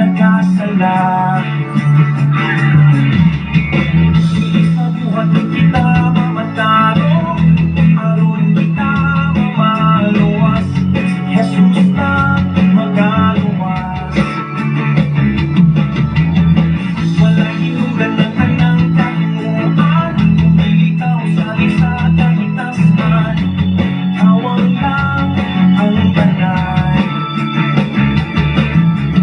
Nagkasala. Sa buhat kita mamatarong, aron kita mamaluwas. Si Jesus na magaluwas. Walay hinungdan ng tanang kahimuan, kung dili ka usali sa kahitasan. Kawang lang ang banay.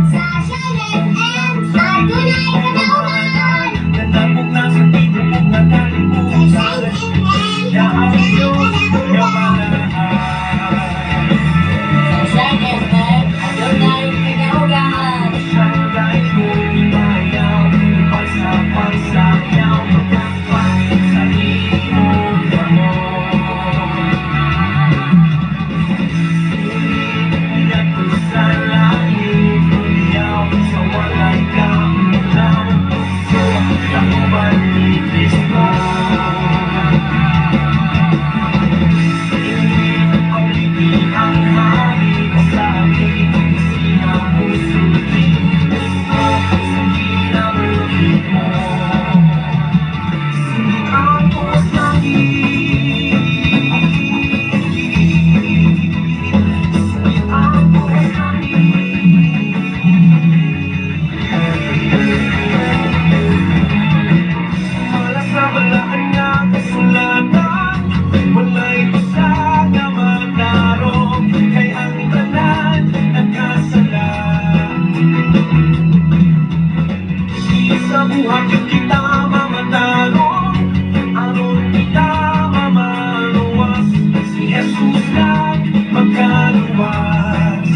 Sa Shine FM, adunay kadaugan. Nanabog na sa tibuok nga Sa kalibutan. Shine FM, Siya ang adunay Diyos nga kadaugan. balaan. Sa Shine FM, adunay kadaugan. Siyang dahil ibayaw, ipagsa pagsayaw, pagkapat sa imong kamot. Ingat sa langit, umiyaw sa walay kaulaw, so kauban ni Kristo. Awiti ang hari sa sinamusuki Kristo sa kinabuhi mo. Singit ang tuwas langit. Singit ang tuwas langit. Mala sa balaan nga kasulatan, walay usa nga matarong, kay ang tanan nagkasala. Sa buhat yung kita mamatarong, aron kita mamaluwas. Si Jesus lang magkaluwas.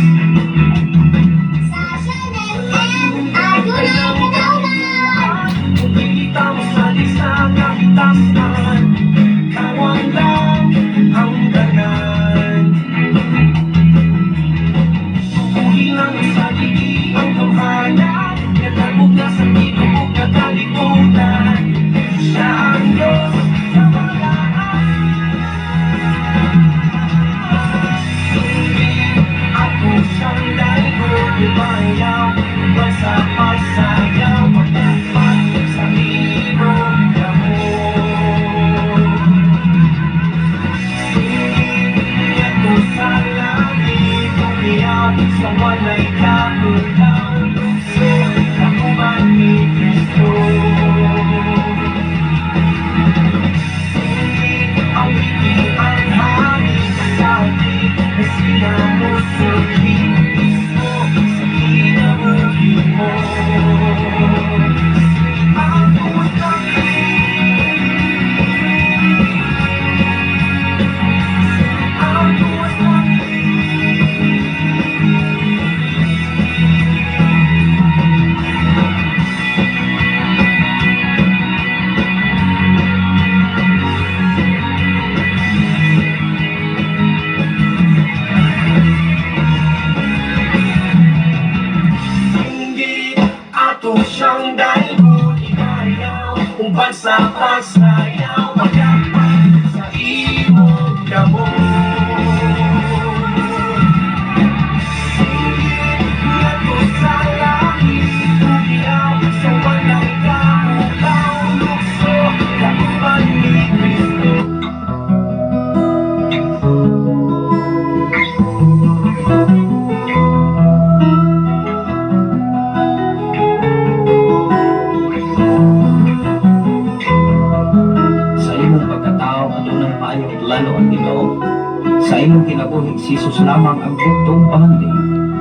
Sa Shine FM, adunay kadaugan. Kung dili ta mosalig sa kahitasan, kawang lang ang tanan. Sukuhin lang sa digi ang gamhanan, Natabog na sa tibuok nga kalibutan. Siya ang Diyos sa balaan. Sundin ako siyang daigon, ibayaw sa pagsayaw, pagtapat sa imong kamot. Singit sa langit, umiyaw sa walay kaulaw, lukso kauban ni Kristo. Singit awiti ang hari sa na sinamusuki mismo sa kinabuhi mo. Singit ang tuwas langit. Singit ang tuwas langit. Singgit ato siyang daigon, ibayaw uban sa pagsayaw, pagdapat sa imong kamot. Singgit ngadto sa langit, umiyaw sa walay kaulaw, lukso kauban ni Kristo. Sa imong pagkatao, adunang maayong plano ang Ginoo. Sa imong kinabuhi, si Jesus lamang ang buktong bahandi.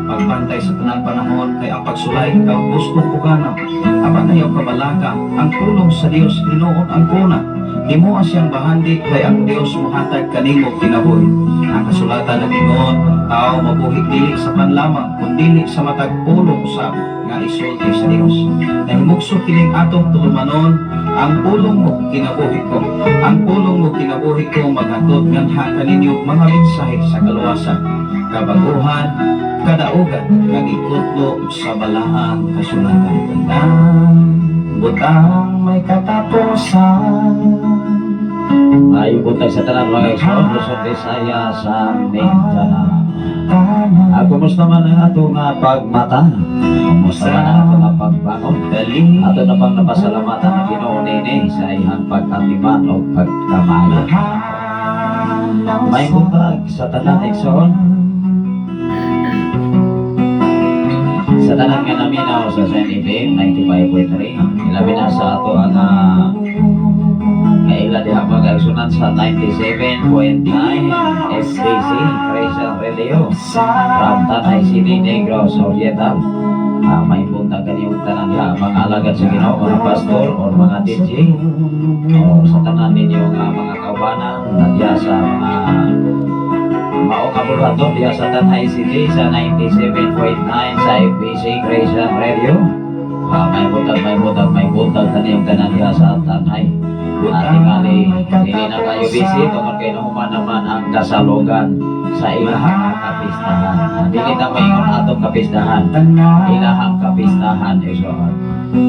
Pagbantay sa tanan panahon kay ang pagsulay ikaw gustong pugana. Apan ayaw kabalaka, ang pulong sa Dios hinuon ang kuna. Himoa siyang bahandi kay ang Dios mohatag kanimo kinabuhi. Ang kasulatan nag-ingon, ang tao mabuhi dili sa pan lamang, kundili sa matag pulong sa nga isulti sa Dios. Nahimugso kining atong tulumanon, "Ang pulong mo kinabuhi ko." Ang pulong mo kinabuhi ko maghatod nganha kaninyo mga mensahe sa kaluwasan, kabaguhan, kadaugan, kag ikutlo sa balaang kasulatan. Tandang butang may katapusan. Ay, buntag sa tanan, mga igsoon, Luzon, Visayas, sa Mindanao. Kumusta man ang atong pagmata? Kumusta man ang atong pagbangon? Ato na pang napasalamatan ang Ginoo nini sa iyang pag-atiman o pagkamayo. May buntag sa tanan, igsoon. Sa tanan nga naminaw sa Shine FM 95.3. Ilabi na sa ato ang kaila diha mga kaigsunan sa 97.9 SBC Christian Radio from Tanay City, Negros Oriental. May buntag kaniyong tanan diha mga alagad sa Ginoo, mga pastor or mga DJ or sa tanan ninyo nga mga kaubanan na diha sa mga mao nga buluhaton diha sa Tanay City sa 97.9 sa FBC Christian Radio. May buntag, may buntag, may buntag kaniyong tanan diha sa Tanay. At tingali, dili na kayo busy tungod kay nahuman naman ang kasalogan sa ilahang kapistahan. Dili ta maingon atong kapistahan, ilahang kapistahan, igsoon.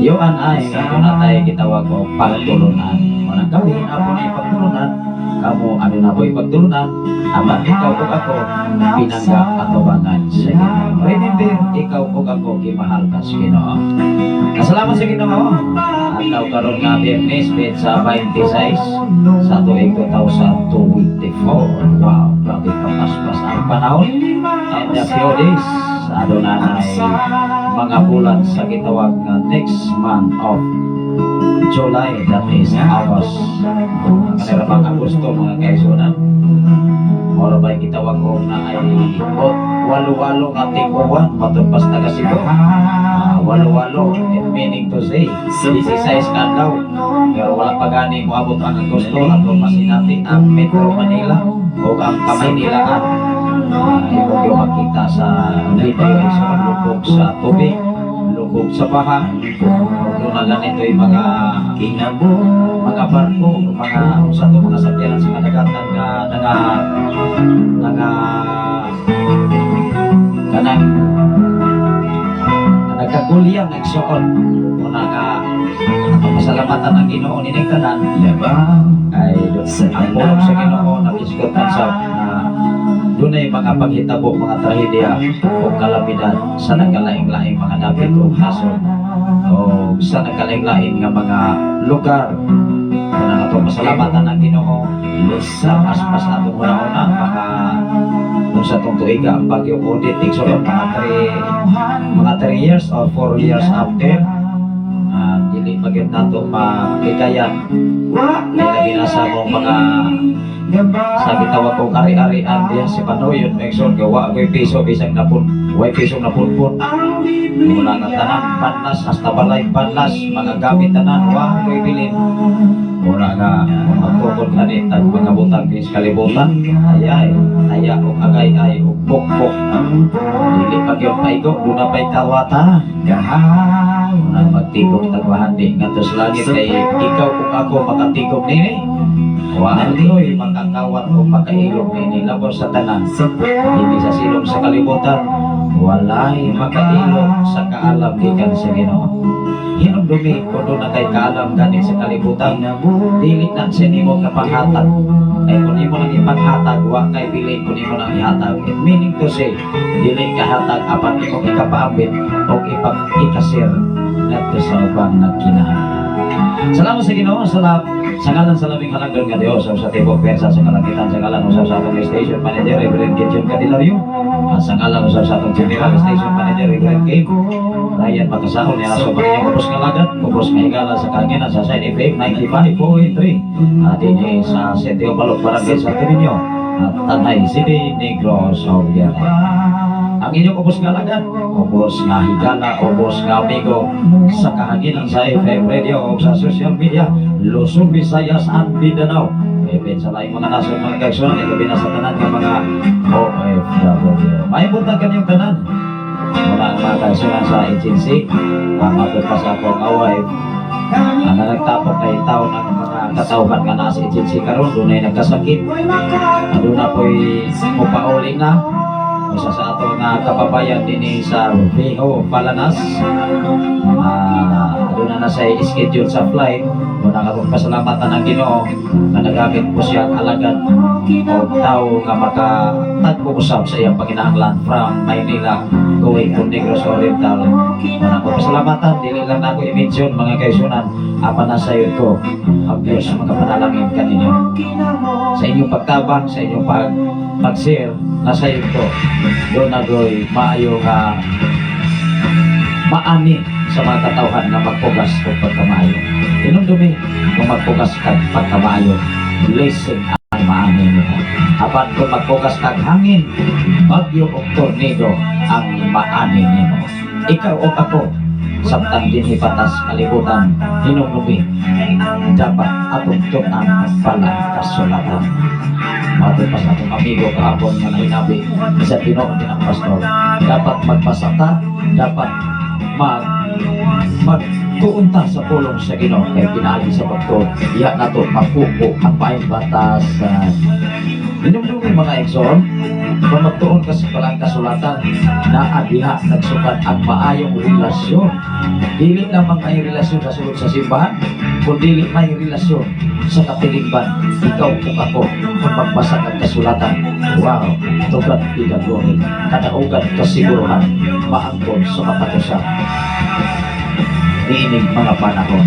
You and I, kung natay gitawag og pagtulunan. Manang kami, ako na pagtulunan, kamo ano na po'y pagtulunan, apan ikaw ug ako pinangga atubangan sa Ginoo. Remember, ikaw ug ako gimahal ka sa Ginoo. Kasalamat sa Ginoo. Adlaw karon nga Biyernes, petsa 26 sa tuig 2024. Wow, grabe kapaspas ang panahon. And a few days, aduna nay mga bulan sa gitawag nga next month of July, that is August. Kanira pang Agosto, mga kaigsunan. Moro ba gitawag og na ay walo-walo nga tig-uwan matod pas taga Cebu. Walo-walo, it meaning to say, 16 ka adlaw. Pero wala pa gani moabot ang Agosto ato masinati ang Metro Manila o ang Kamaynilaan. Imo gyud makita sa video sa lubog sa tubig, lubog sa baha. Kung na ganito yung mga barko, mga sa to mga sakyanan sa kadagatan nga nanga nanga kanang nagkagulyang, igsoon. Una nga atong pasalamatan ang Ginoo nining tanan ay ang pulong sa Ginoo nagisgutan sa na dunay mga paghitabo, mga trahedya o kalamidad sa nagkalaing-laing mga dapit o nasod o sa nagkalaing-laing nga mga lugar. Una nga atong pasalamatan ang Ginoo sa paspas atong una-una mga kung sa tong tuiga ang Bagyo Odette, igsoon, mga 3 years or 4 years after, dili pa gyud nato makikayan. Ilabi na sa mong mga sa gitawag kong ari-arian diha si Panoyon, igsoon, gawa ko'y piso bisag napun way piso napunpon. Mula nga tanan panlas, hasta balay panlas, mga gamit tanan wa ko'y bilin. Muna nga kung magtukod gani tag mga butang sa kalibutan, ay ay aya og agay ay og pukpok, dili pa gyud paigo, duna pa'y kawata. Unang magtigom tagwahandi ngadto sa langit kay ikaw ug ako makatigom nini, wa andoy makakawat o makailog nini labaw sa tanan. Hindi sa silong sa kalibutan, walay makailog sa kaalam gikan sa Ginoo. Hinumdumi kung duna kay kaalam gani sa kalibutan, dili na sa nimo kapanghatag. Kay kung nimo nang ipanghatag, wa kay bili kung nimo nang ihatag. It meaning to say, dili kahatag apan imong ikapaambit o ipag ikasir ngadto sa ubang nagkinahanglan. Salamat sa Ginoo sa ngalan sa labing halangdon nga Dios sa tibok pwersa sa kalangitan, sa ngalan usab sa atong station manager, Reverend Gideon Candelario, at sa ngalan usab sa atong general station manager, Reverend Gabe Ryan Makasahol niya sa inyong ubos nga alagad, ubos nga higala sa kahanginan sa Shine FM 95.3 at dinhi sa Sitio Balok, Barangay Santo Niño at Tanay City, Negros Oriental. Ang inyong ubos nga alagad, ubos nga higala, ubos nga amigo sa kahanginan sa FM radio o sa social media, Luzon, Visayas, and Mindanao. Even sa laing mga nasod, mga kaigsunan, ilabi na sa tanan nga mga OFW. May buntag kanyang tanan. Mula ang mga kaigsunan sa agency, ang matod pa sa akong wife, ang nagtapok kay taon ang mga katawhan nga nasa agency karon dunay nagkasakit. Aduna po'y mupauli na. Usa sa ato nga kababayan dinhi sa Vejo Palanas. Doon na sa schedule sa flight. Muna nga akong pasalamatan ang Ginoo nga nagamit po siya ang alagad o tao nga makatagpo usab sa iyang panginahanglan from Maynila going to Negros Oriental. Muna ko pasalamatan, dili lang nako i-mention, mga kaigsuonan, apan nasa iyo ko ang Diyos makapanalangin kaninyo. Sa inyong pagtabang, sa inyong pag-share, nasa iyo ko. Doon na goy maayo nga maani sa mga katawhan nga magpugas o pagkamaayo. Hinumdumi, kung magpugas ka pagkamaayo, blessing ang maani nimo. Apan kung magpugas kag hangin, bagyo o tornado ang maani nimo. Ikaw o ako, samtang dinhi pa ta sa kalibutan, hinumdumi, dapat atong tun-an ang balang kasulatan. Matod pa sa atong amigo kahapon nga nahinabi sa tinuod din ang pastor. Dapat magbasa ta, dapat magtuon ta sa pulong sa Ginoo kay pinaagi sa pagtuon diha nato mapupo ang maayong batasan. Hinumdumi, mga igsoon, kung magtuon ka sa balang kasulatan, naa diha nagsukad ang maayong relasyon. Dili lamang may relasyon sa sulod sa simbahan, kundi may relasyon sa katilingban. Ikaw ug ako, kung magbasa kang kasulatan, wow, to God be the glory. Kadaugan kasiguruhan, maangkon sa katapusan niining mga panahon.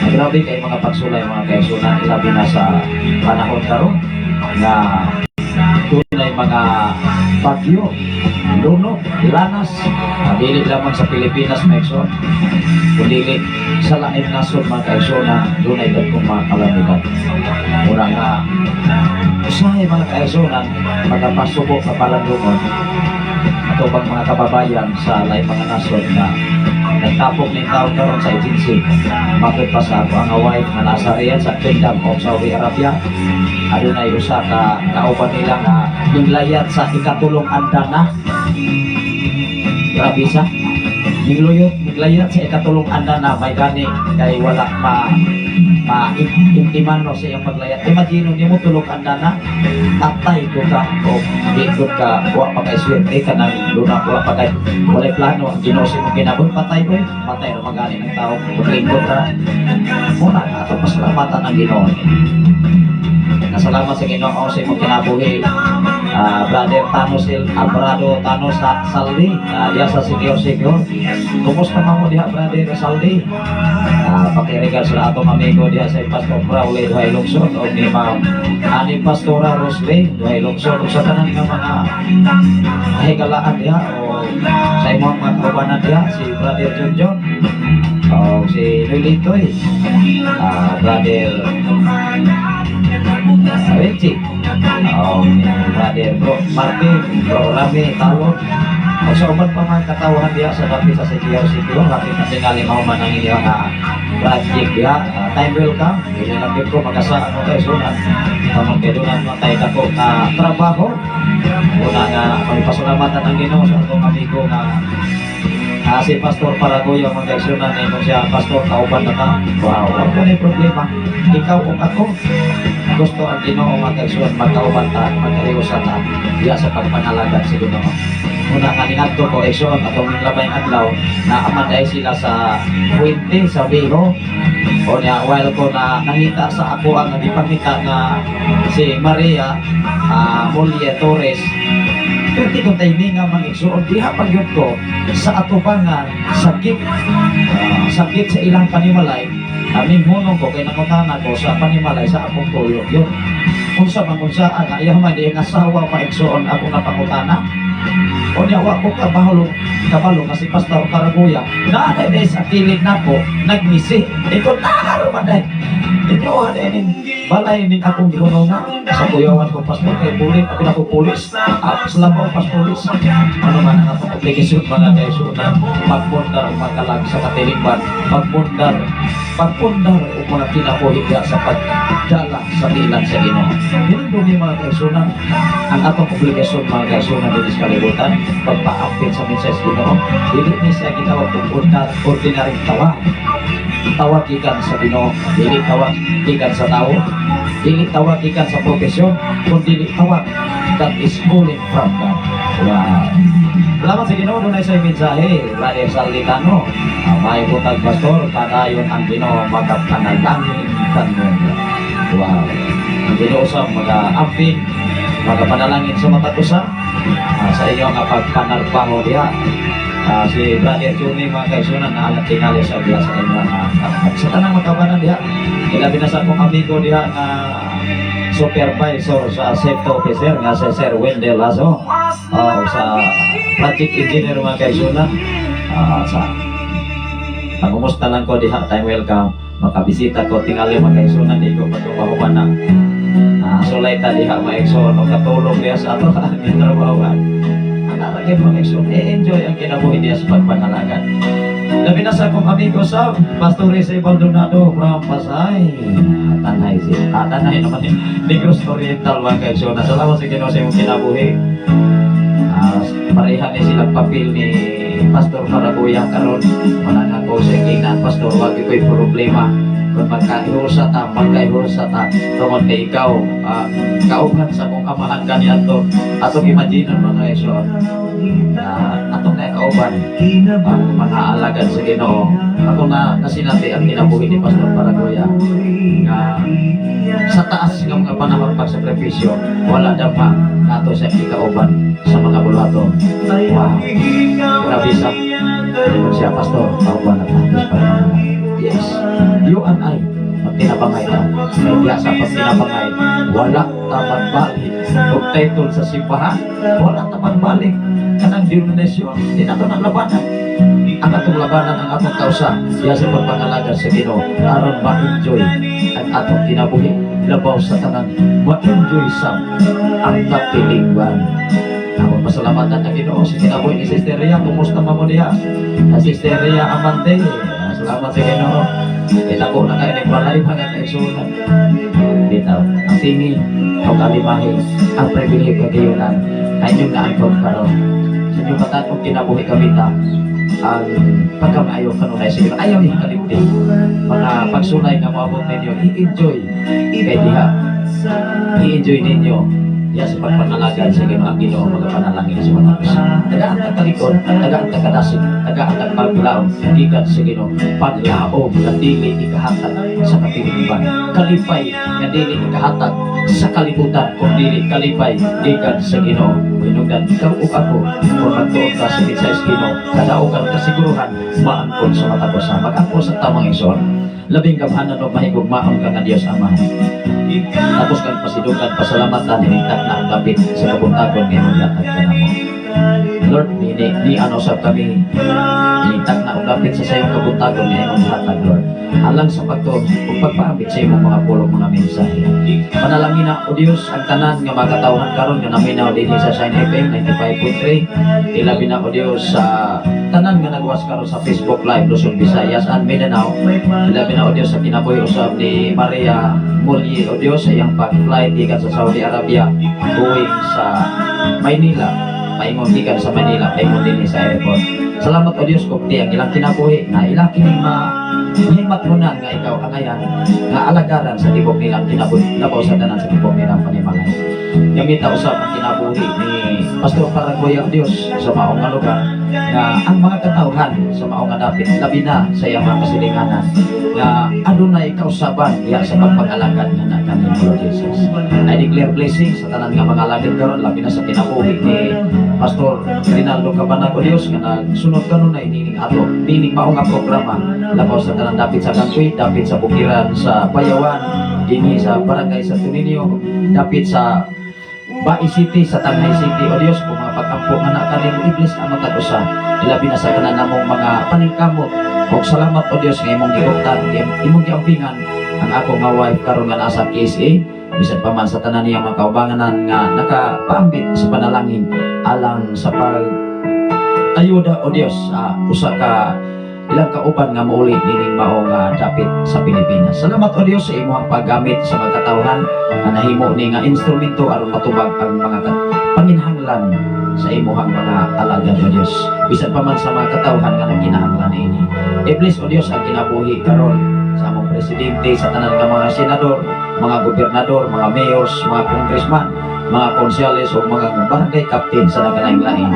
Ang grabe kay mga pagsulay, mga kaigsuonan, ilabi na sa panahon karon nga tunay mga bagyo, lunok, lanas, dili lamang sa Pilipinas, mga igsoon, kundi sa laing nasod, mga kaigsoon, dunay dagkong mga kalamidad. Mura nga usahay, mga kaigsuonan, magapasuko sa palandungon ato bang mga kababayan sa laing mga nasod na nagtapok ning taon karon sa agency. Matod pa sa ako ang wife nga nasa Riyadh sa Kingdom of Saudi Arabia, adunay usa ka kauban nila nga ninglayat sa ikatulong andana. Grabe sa nigluyot, niglayat sa ikatulong andana, may gani kay wala ma ma intimano sa iyang paglayat. Imagine nimo, tulong andana, patay ko ka o di ko ka, wa pa kay swerte ka nang luna, wa pa kay walay plano ang Ginoo sa imong kinabuhi, patay oy, patay ra magani ng tao kung lingkod ra. Muna nga ato pasalamatan ang Ginoo. Nasalamat sa Ginoo sa imong kinabuhi. Brother Thanos El Alvarado Thanos Saldi, diha sa Sitio Secure. Kumusta man mo diha, Brother Saldi? Pakiregal sa atong amigo diha sa Pastor Crowley Duhay Lungsod o ni Ma'am ani Pastora Roslyn Duhay Lungsod ug sa tanan nga mga kahigalaan diha o sa imong mga kaubanan diha, si Brother John John o si Lulitoy, Brother Richie o ni Brother Bro Martin, Bro Rami Talon o sa uban pa mga katawhan diha sa dapit sa Sitio Sitio. Hapit na tingali mahuman ang inyong project diha. Time will come, dili lang gyud ko magasa ano kay sunan tama kay doon ang tayo dako nga trabaho. Una nga pagpasalamatan ang Ginoo sa atong amigo nga si Pastor Paragoyo, mga kaigsuonan, eh, siya, "Pastor, kauban na ta." Wow, wala ko na problema. Ikaw o ako, gusto ang Ginoo, mga kaigsuonan, magkauban ta, magkahiusa ta diya sa pagpanalagad sa Ginoo. Una nga ningadto ko, igsoon, atong labay adlaw na aman dahil sila sa Fuente sa Vijo. O niya, while ko na nangita sa ako ang nagipangita nga si Maria Molia Torres. Pero kung timing nga, mga igsoon, diha pa gyud ko sa atubangan sakit sa ilang panimalay. Aming hunong ko kay nangutana ko sa panimalay sa akong tuyo yun. Unsa man unsa ang iya man di ang asawa pa, igsoon, ako napangutana. O niya, wa ko kabalo kabalo kasi Pastor Karaguya naa day sa kilid nako nagmisi. Iko naharo man day inyo ning balay ning akong gihunong sa kuyawan ko, pastor, kay pulit ako na ko pulis at salamat pas pulis. Ano man ang atong obligasyon, mga kaigsuonan, magpundar o magkalag sa katilingban, magpundar o mga kinabuhi sa pagdala sa bilang sa Ginoo. Hinumdumi, mga kaigsuonan, ang atong obligasyon, mga kaigsuonan, dito sa kalibutan, pagpaapit sa mensahe sa Ginoo. Dili ni siya gitawag og ordinaryong tawag. Tawag gikan sa Ginoo, dili tawag gikan sa tao, dili tawag gikan sa profesyon, kundi tawag that is calling from God. Wow. Salamat sa Ginoo, dunay sa mensahe, Brother Salditano. May butag, Pastor, padayon ang Ginoo magapanalangin kanmo. Wow. Ang Ginoo sa mga amping, magapanalangin sa matag usa sa inyo nga pagpanarbaho diha. Si Brother Jimmy, mga kaigsuonan, na alang tingali sa diha sa inyo sa tanang makabanan diha. Ilabi na sa akong amigo diha nga supervisor sa safety officer nga si Sir Wendell Lazo. Sa project engineer, mga kaigsuonan. Sa pangumusta lang ko diha, time welcome. Makabisita ko tingali, mga kaigsuonan, di ko pagkapahuman na sulay ta diha, mga igsoon, o katulog diha sa ato ang trabahoan. Ang naragay, mga igsoon, i-enjoy ang kinabuhi diha sa pagpanalangin. Labi na sa akong amigo sa Pastor Rizal Baldonado from Pasay. Tanay si Tanay naman eh. Negros Oriental, mga kaigsoon. Salamat sa Ginoo sa imong kinabuhi. Pareha ni silang papel ni Pastor Paragoya karon. Wala na ko sa ingnan, Pastor, wag ko'y problema kung magkaihusa ta, magkaihusa ta tungod kay ikaw kauban sa akong amahan kaniadto. Atong imagine, mga igsoon, na atong nakauban ang mga alagad sa Ginoo. Ako na nasinati ang kinabuhi ni Pastor Paragoya nga sa taas nga mga panahon pagsakripisyo, wala dama nato sa ikauban sa mga buluhaton. Wow. Grabe sa ingon siya, "Pastor, kauban na tayo sa pagpanalangin." Yes, you and I, magtinabangay ta. Kay diya sa pagtinabangay, wala ta magbalik og title sa simbahan, wala ta magbalik kanang denominasyon, di nato nang labanan. Ang atong labanan ang atong kausa diya sa pagpangalaga sa Ginoo aron ma-enjoy ang atong kinabuhi, labaw sa tanan ma-enjoy sa ang katilingban. Ako pasalamatan ang Ginoo sa kinabuhi ni Sister Ria. Kumusta man mo diha? Na Sister Ria Amante. Salamat sa Ginoo. Eh, dako na kayo nagbalay, mga kaigsuonan. Bitaw, ang tingi o kalimahi, ang pribilehiyo kagayunan na inyong naangkon karon. Sa inyong katatong kinabuhi kamita, ang pagkamaayo kanunay sa Ginoo. Ayaw kalimti. Mga pagsulay nga moabot ninyo, i-enjoy. Kay diha, i-enjoy ninyo diya sa pagpanalangin sa Ginoo, ang Ginoo magapanalangin sa mga usa. Tagaan ta kalikod, tagaan ta kadasig, tagaan ta paglaom, gikan sa Ginoo, paglaom nga dili ikahatag sa katilingban. Kalipay nga dili ikahatag sa kalibutan, kung dili kalipay gikan sa Ginoo. Hinungdan ikaw ug ako, kung magtuon ka sa mensahe sa Ginoo, kadaugan kasiguruhan maangkon sa matag usa. Mag-ampo sa tamang igsoon. Labing gamhanan o mahigugmaon ka nga Dios Ama. Tapos kang pasidukan, pasalamatan, hinigtak na ang dapit sa kabuntagon nga imong gihatag kanamo. Lord, ni ano sa kami, hinigtak na ang dapit sa sayong kabuntagon nga imong gihatag, Lord. Alang sa pagtuon ug pagpaambit sa imong mga pulong, mga mensahe. Panalangin na, O Dios, ang tanan nga mga katawhan karon nga naminaw dinhi sa Shine FM 95.3. Ilabi na, O Dios, sa tanan nga nagwas karon sa Facebook Live, Luzon, Visayas and Mindanao. Ilabi na, O Dios, sa kinabuhi usab ni Maria Mulye, O Dios, sa iyang pag-flight gikan sa Saudi Arabia going sa Maynila. Paingon gikan sa Manila, paingon dinhi sa airport. Salamat, O Dios, kupti ang ilang kinabuhi na ilang kining mahimathunan nga ikaw angayan nga alagaran sa tibok nilang kinabuhi, labaw sa tanan sa tibok nilang panimalay. Gamita usab ang kinabuhi ni Pastor Paragoya, O Dios, sa maong nga lugar nga ang mga katawhan sa maong nga dapit, labi na sa iyang mga kasilinganan, nga adunay kausaban diha sa pagpangalagad nga na kanimo, Lord Jesus. I declare blessing sa tanan nga mga alagad karon, labi na sa kinabuhi ni Pastor Rinaldo Cabanag, O Dios, nga nagsunod kanunay nining ato nining mao nga programa, labaw sa tanan dapit sa Kantuy, dapit sa Bukiran, sa Bayawan, dinhi sa Barangay Santo Niño, dapit sa Bai City, sa Tanjay City, O Dios, kung mga pag-ampo nga na kanimo, i-bless ang matag usa. Ilabi na sa tanan namong mga paningkamot. Ug salamat, O Dios, nga imong giuptan, imong giampingan ang ako nga wife karon nga nasa KSA, bisan pa man sa tanan niya mga kaubanganan nga nakapaambit sa panalangin alang sa pag ayuda, O Dios, usa ka ilang kauban nga mouli nining mao nga dapit sa Pilipinas. Salamat, O Dios, sa imong paggamit sa mga katawhan nga nahimo ni nga instrumento aron matubag ang mga panginhanglan sa imuhang mga alagad, O Dios. Bisan pa man sa mga katawhan nga nagkinahanglan niini. I-bless, O Dios, ang kinabuhi karon sa among presidente, sa tanan nga mga senador, mga gobernador, mga mayors, mga congressman. mga konsyales o mga barangay captain sa nagkalain-lain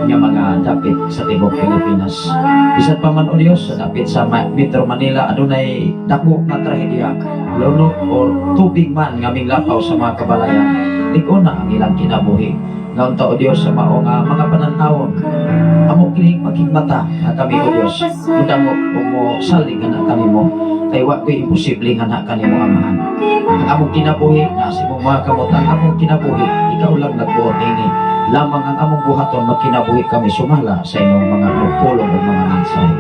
nga mga dapit sa tibuok Pilipinas. Bisan pa man, o Dios, sa dapit sa Metro Manila adunay dako nga trahedya, luno or tubig man nga minglapaw sa mga kabalayan, lig-on na ang ilang kinabuhi. Ngaunta, o Dios, sa mao nga mga pananawon, amo kining makigmata nga kami, o Dios, mudangop o mo salig nga kanimo, kay wa ko'y imposible nga na kanimo, Amahan. Ang among kinabuhi nasa imong mga kamot. Ang among kinabuhi, ikaw lang nagbuot ini. Lamang ang among buhaton, magkinabuhi kami sumala sa imong mga pulong o mga mensahe.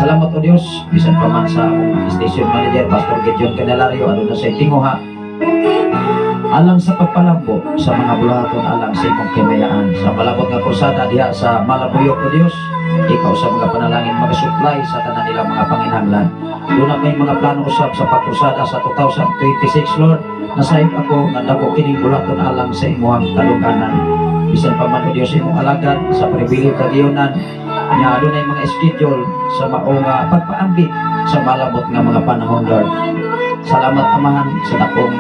Salamat, o Dios, bisan pa man sa among station manager, Pastor Gideon Candelario, aduna sa tinguha alang sa pagpalambo sa mga bulahaton alang sa imong kimayaan sa malabot nga krusada diha sa Malabuyok. O Dios, ikaw sa mga panalangin magasupply sa tanan nilang mga panginahanglan. Doon may mga plano usab sa pagkrusada sa 2026, Lord. Nasayop ako nga dako kining bulahaton alang sa imong kaduganan. Bisan pa man, O Dios, imong alagad sa pribilyo kagiyonan nga adunay mga schedule sa mao nga pagpaambit sa malabot nga mga panahon, Lord. Salamat, Amahan, sa dakong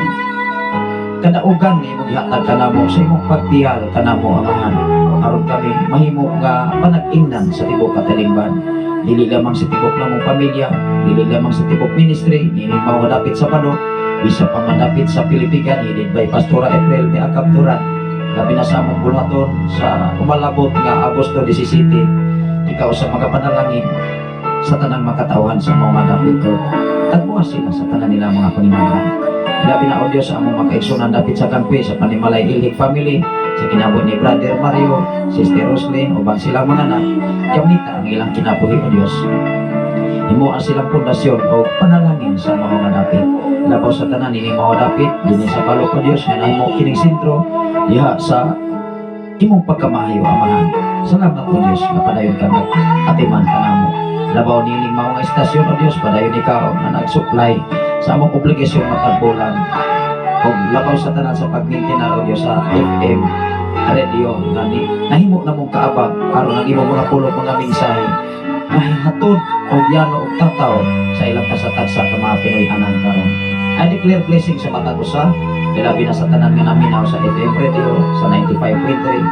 kadaugan nga imong gihatag kanamo sa imong pagtiyal kanamo, Amahan, aron kami mahimo nga panag-ingnan sa tibok katilingban, dili lamang sa tibok namong pamilya, dili lamang sa tibok ministry niini mao nga dapit sa Pano, bisa pa man dapit sa Pilipigan, headed by Pastora April may akapturan. Labi na sa among buluhaton sa umalabot nga Agosto 17. Ikaw sa mga panalangin sa tanang makatawhan sa mga dapit ko, tagbuha sila sa tanan nila mga panginahanglan. Labi na, O Diyos, sa among makaigsunan dapit sa Kangkwe, sa Panimalay Ilhig family, sa kinabuhi ni Brother Mario, Sister Roslyn, uban silang mga anak, gamita ang ilang kinabuhi, O Diyos. Imo ang silang pundasyon o panalangin sa mga dapit. Labaw sa tanan ini mga dapit, dinhi sa Balok, O Diyos, nga nahimo kining sentro, diha sa imong pagkamahayo, Amahan. Salamat, O Diyos, nga padayon kami atiman kanamo. Labaw nining mao nga istasyon, O Diyos, padayon ikaw na nag-supply sa among obligasyon matag bulan. Ug labaw sa tanan sa pag-maintain, O Diyos, sa FM radio nga ni nahimo na mong kaabag aron ang imong mga pulong, mga mensahe mahihatod og yano og tataw sa ilang kasatagsa ka mga Pinoy anan karon. I declare blessing sa matag usa, labi na sa tanan nga naminaw sa FM radio sa 95.3.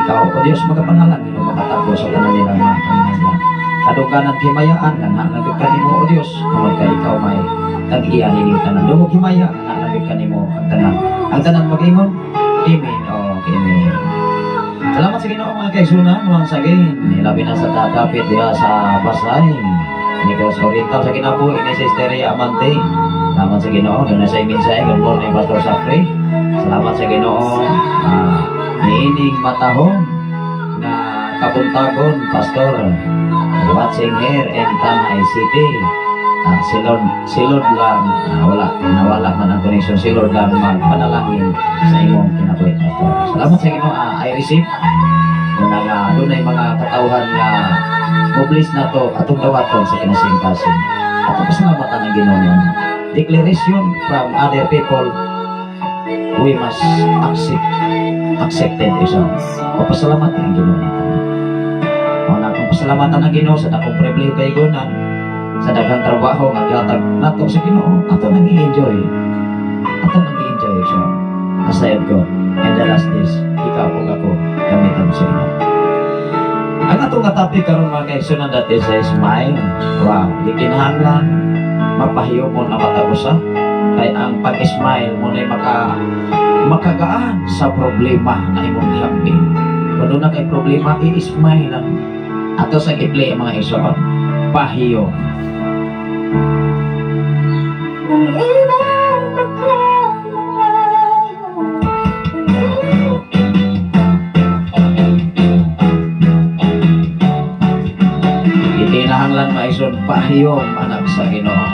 Ikaw, O Diyos, magapanalangin o makatago sa tanan nilang mga panginahanglan. Kaduganan himayaan nga naa kanimo, O Diyos, tungod kay ikaw may tag-iya nining tanan. Dungog himaya nga naa kanimo ang tanan. Ang tanan mag-ingon, Amen o Amen. Salamat sa Ginoo, mga kaigsunan, once again. Labi na sa dadapit diha sa Basay, Negros Oriental, sa kinabuhi ni Sister Ria Amante. Salamat sa Ginoo, doon na sa mensahe. Good morning, Pastor Safri. Salamat sa Ginoo. Niining matahong na kabuntagon, Pastor. Watching here in Tanay City. Si Lord lang, wala, nawala man ang connection. Si Lord lang magpanalangin sa imong kinabuhi, Pastor. Salamat sa Ginoo. I receive. Doon nga, doon ay mga katawhan nga mo-bless na to atong dawaton sa kinasing-kasing. Atong pasalamatan ang Ginoo niyan. Declaration from other people, we must accept accepted isa. Papasalamat ang Ginoo natin. Mao na akong pasalamatan ang Ginoo sa dakong pribilehiyo kay Gunan, sa daghang trabaho nga gihatag nato sa Ginoo, ato nang i-enjoy. Ato nang i-enjoy siya. Asayad ko. And the last is, ikaw ug ako gamiton sa Ginoo. Ang ato nga topic karon, mga kaigsunan, that is a smile. Wow, di kinahanglan mapahiyomon ang matag usa kay ang pag-smile mo na makagaan sa problema na imong gihambi. Kung doon na kay problema, i-smile lang. Ato sa i-play, mga igsoon. Pahiyo. Ang imong pagkamaayo. Itinahanglan maison pahiyom anak sa Ginoo.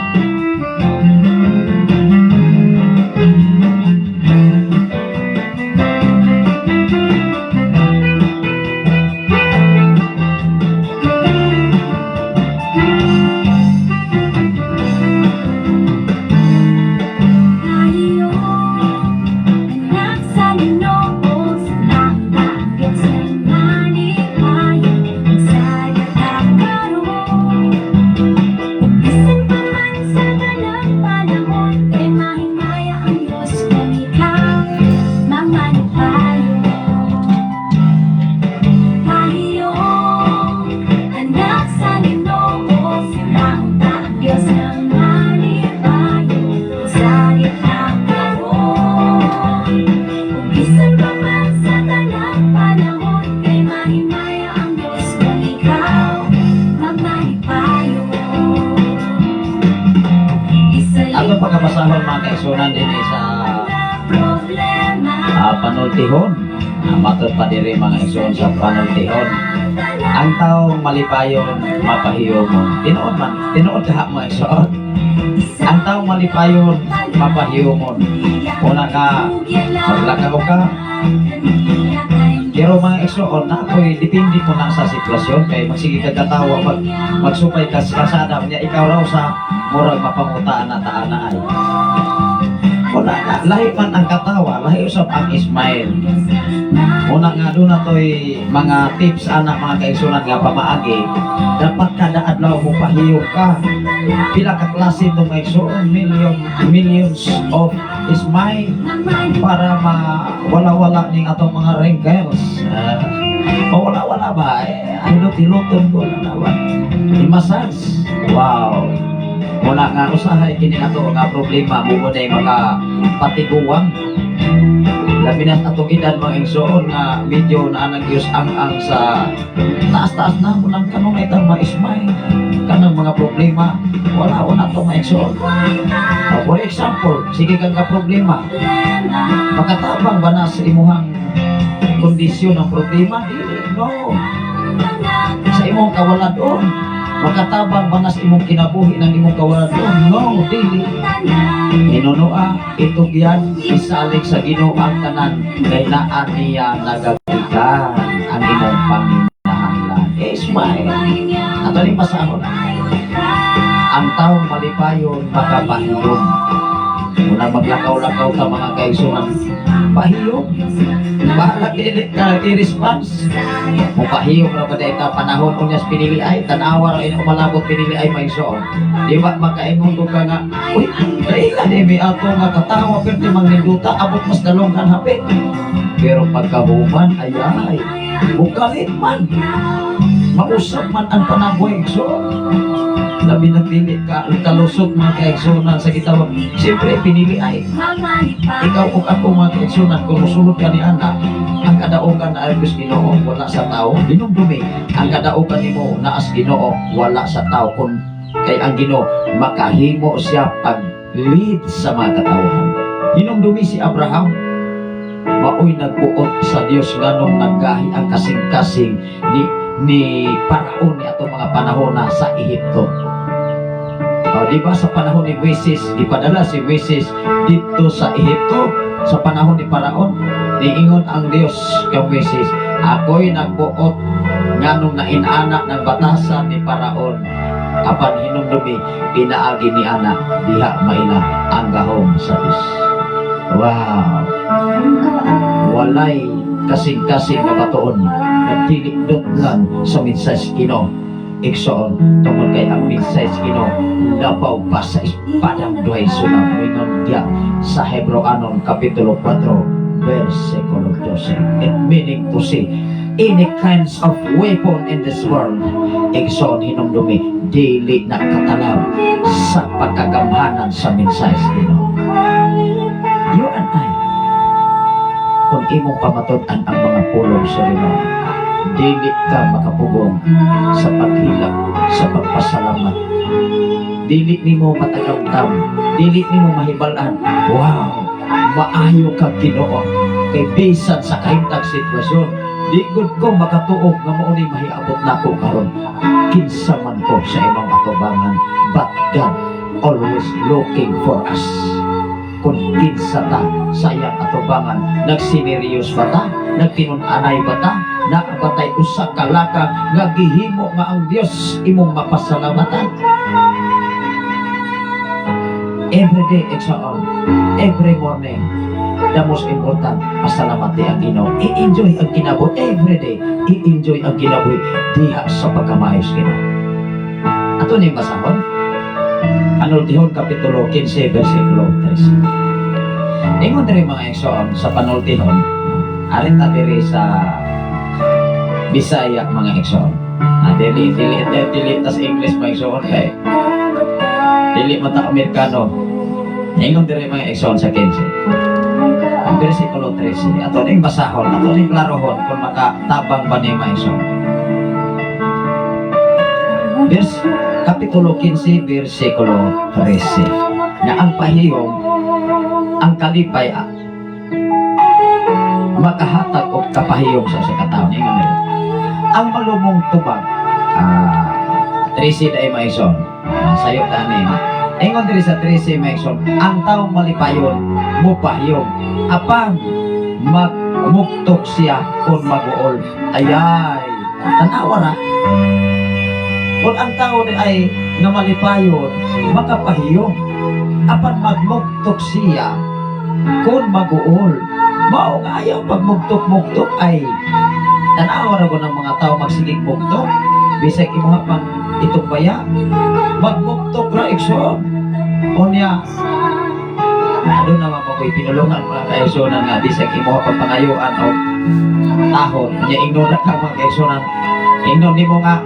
Tayo, anak sa Ginoo, salamat sa nalipayan, sa karon. Bisan pa man sa pagkabasahon, mga kaigsuonan, dinhi sa panultihon. Matod pa diri, mga igsoon, sa panultihon. Ang taong malipayon mapahiyomon. Tinuod man, tinuod kaha, mga igsoon. Ang taong malipayon mapahiyomon. Una ka, maglakaw ka. Pero, mga igsoon, na ako'y depende mo na sa sitwasyon kay magsige ka katawa, magsupay ka sa kasada niya, ikaw raw sa murag mapangutaan na taana ay. Wala na, lahi man ang katawa, lahi usab ang smile. Una nga doon na to'y mga tips ana, mga kaigsuonan, nga pamaagi. Dapat kada adlaw mo pahiyom ka. Pila ka klase itong mga igsoon, million, millions of smile para mawala-wala ning atong mga wrinkles. Mawala-wala ba? Eh, hilot-hiloton ko na ba? I-massage. Wow. Wala nga usahay kini ato nga problema mo na maka patiguang. Labi na sa atong edad, mga igsoon, nga medyo naa nang Diyos ang sa taas-taas na mo nang kanunay tang ma-smile kanang mga problema wala wala to, mga igsoon. Oh, for example, sige kang ka problema, makatabang ba na sa imuhang kondisyon ng problema? Dili, no. Sa imong kawaladon, makatabang ba na sa imong kinabuhi ng imong kawaladon? No, dili. Hinunoa, itugyan, isalig sa Ginoo ang tanan, kay naa niya nagagikan ang imong panginahanglan. Eh, smile. Ato ning basahon. Ang taong malipayon makapahiyom. Unang maglakaw-lakaw ta, mga kaigsunan, pahiyom. Bahala dili ka i-response. Mupahiyom ra ba ka panahon unyas pinili ay tanawa ra ina umalabot pinili ay may igsoon. Di ba makaingon ko ka nga, "Uy, kaila ni mi ato nga katawa perti mangninduta abot mas dalong kan hapit." Pero pagkahuman ay ay bukalit man. Mausap man ang panaboy, igsoon. Labi na dili ka kalusot, mga kaigsunan, sa gitawag. Siyempre pinili ay ikaw ug ako, mga kaigsunan, kung musulod ka ni ana, ang kadaugan na ay Ginoo, wala sa tao. Dinumdumi, ang kadaugan nimo naas Ginoo, wala sa tao, kun kay ang Ginoo makahimo siya pag-lead sa mga katawhan. Hinumdumi si Abraham, maoy nagbuot sa Dios nganong naggahi ang kasing-kasing ni Paraon ni atong mga panahon na sa Ehipto. O, di ba sa panahon ni Moises, gipadala si Moises dito sa Ehipto sa panahon ni Paraon, niingon ang Dios kay Moises, "Ako'y nagbuot nganong nainana ng batasan ni Paraon." Apan hinumdumi, pinaagi ni ana diha maila ang gahom sa Dios. Wow. Walay kasing-kasing nga batuon nagdili lang sa mensahe sa Ginoo. Igsoon, tungod kay ang mensahe sa Ginoo labaw pa sa espadang duhay sulab, moingon diya sa Hebreoanon Kapitulo 4 versikulo 12. It meaning to say, any kinds of weapon in this world, igsoon, hinumdumi, dili na katalab sa pagkagamhanan sa mensahe sa Ginoo. You and I, kung imong pamatud-an ang mga pulong sa Ginoo, dili ka makapugong sa paghilak, sa pagpasalamat. Dili nimo matagamtam, dili nimo mahibal-an. Wow, maayo ka, Ginoo. Kay bisan sa kahimtang sitwasyon, di gud ko makatuo nga mao ni mahiabot nako karon. Kinsa man ko sa imong atubangan, but God always looking for us. Kung kinsa ta sa iyang atubangan, nagsineryos ba ta? Nagtinun-anay ba ta? Naa ba tay usa ka laka nga gihimo nga ang Dios imong mapasalamatan? Every day, igsoon, every morning, the most important, pasalamati ang Ginoo. I-enjoy ang kinabuhi every day. I-enjoy ang kinabuhi diha sa pagkamaayos Ginoo. Ato ning basahon. Panultihon Kapitulo 15 versikulo 3. Ingon diri, mga igsoon, sa panultihon, arin ta diri sa Bisaya, mga igsoon. Dili dili dili, dili tas English, mga igsoon, kay dili man ta Amerikano. Ingon diri, mga igsoon, sa 15. Ang versikulo 13. Ato ning basahon, ato ning klarohon kung makatabang ba ni, mga igsoon. Kapitulo 15 versikulo 13. Nga ang pahiyom, ang kalipay, makahatag og kapahiyom sa usa ka tawo. Ingon nila. Ang malumong tubag, 13 dai, mga igsoon. Sayop tani. Ingon diri sa 13, mga igsoon, ang taong malipayon mupahiyom apan magmugtok siya kung maguol. Ayay, tanawa ra. Kung ang tao ni ay nga malipayon, makapahiyom. Apan magmugtok siya kung maguol. Mao nga ayaw pagmugtok-mugtok ay tanawa ra ko ng mga tao magsigig mugtok. Bisag imuha pang itumbaya, magmugtok ra, igsoon. Unya, ano naman mo ko'y pinulungan, mga kaigsunan, nga bisag imuha pang pangayuan o tahon. Unya ingnon na ka, mga kaigsunan. Ingnon nimo nga,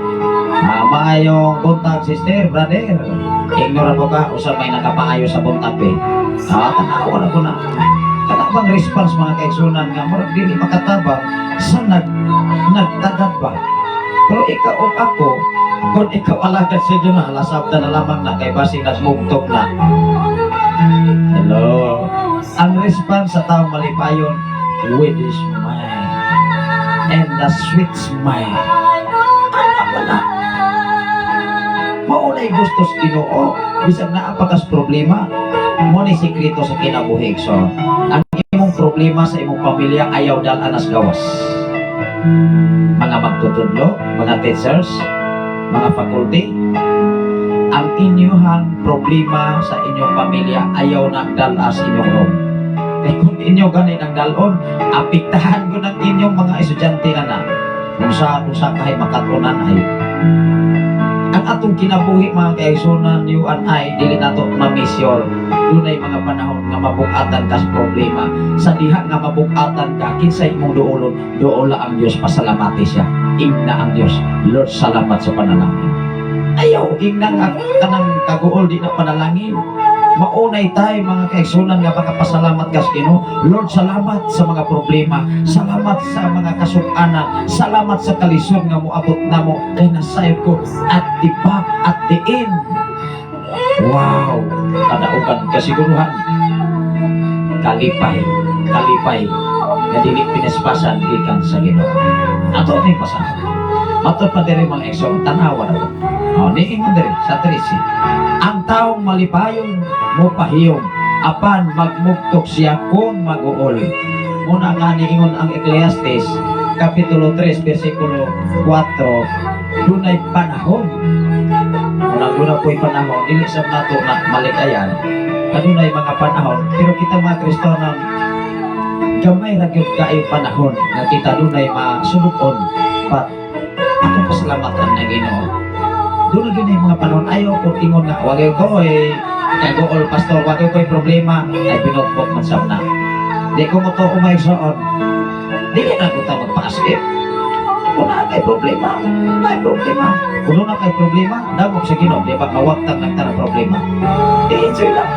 "Maayong buntag, sister, brother." Ingnon mo ka, usa may nakapaayo sa buntag eh. Tanawa na ko na. Kana bang response, mga kaigsunan, nga murag dili makatabang sa nagtagad ba? Pero ikaw o ako, kung ikaw alagad sa Diyos na, lasabta na lamang na kay basing nagmugtok na. Hello. Ang response sa taong malipayon, with a smile. And the sweet smile. Ano ba na? Maunay gusto sa Ginoo. Bisag naa pa kas problema, mo ni sikreto sa kinabuhi. So, ang imong problema sa imong pamilya ayaw dal-an sa gawas. Mga magtutudlo, mga teachers, mga faculty, ang inyuhang problema sa inyong pamilya ayaw na dal-a sa inyong room. Kay kung inyo ganin ang dalon, apektahan ko ng inyong mga estudyante ana. Kung sa kahay makatunan ay ang atong kinabuhi, mga kaigsunan, you and I, dili nato ma-measure. Dunay mga panahon nga mabukatan kas problema. Sa diha nga mabukatan ka, kinsay imong duolon? Duola ang Dios, pasalamati siya. Ingna ang Dios, "Lord, salamat sa panalangin." Ayaw ingna nga kanang kaguol di na panalangin. Maunay tayo, mga kaigsunan, nga makapasalamat kas Ginoo. "Lord, salamat sa mga problema. Salamat sa mga kasuk-anan. Salamat sa kalisod nga moabot namo kay nasayod ko at the back, at the end." Wow! Kadaugan kasiguruhan. Kalipay, kalipay nga dili pinaspasan gikan sa Ginoo. Ato ni pasalamat. Ato pa diri, mga igsoon, tanawa na. Oh, niingon diri sa 13. Ang taong malipayon mopahiyom apan magmugtok siya kung maguol. Muna nga niingon ang Ecclesiastes Kapitulo 3 versikulo 4, dunay panahon. Muna duna po'y panahon, dili sa nato na malikayan. Kanunay mga panahon, pero kita mga Kristiyano, gamay ra gyud kaayo panahon nga kita dunay masulukon, but atong pasalamatan na Ginoo. Doon na gyud mga panahon. Ayaw ko ingon nga wagay ko eh kaguol, pastor, wagay ko'y problema ay binukbok man sab na. Di ko mo to umaigsoon. Dili na ko ta magpaasip. Kung naa kay problema, na problema. Kung na kay problema, dagop sa Ginoo, di ba mawagtang nagta ng problema? I-enjoy lang.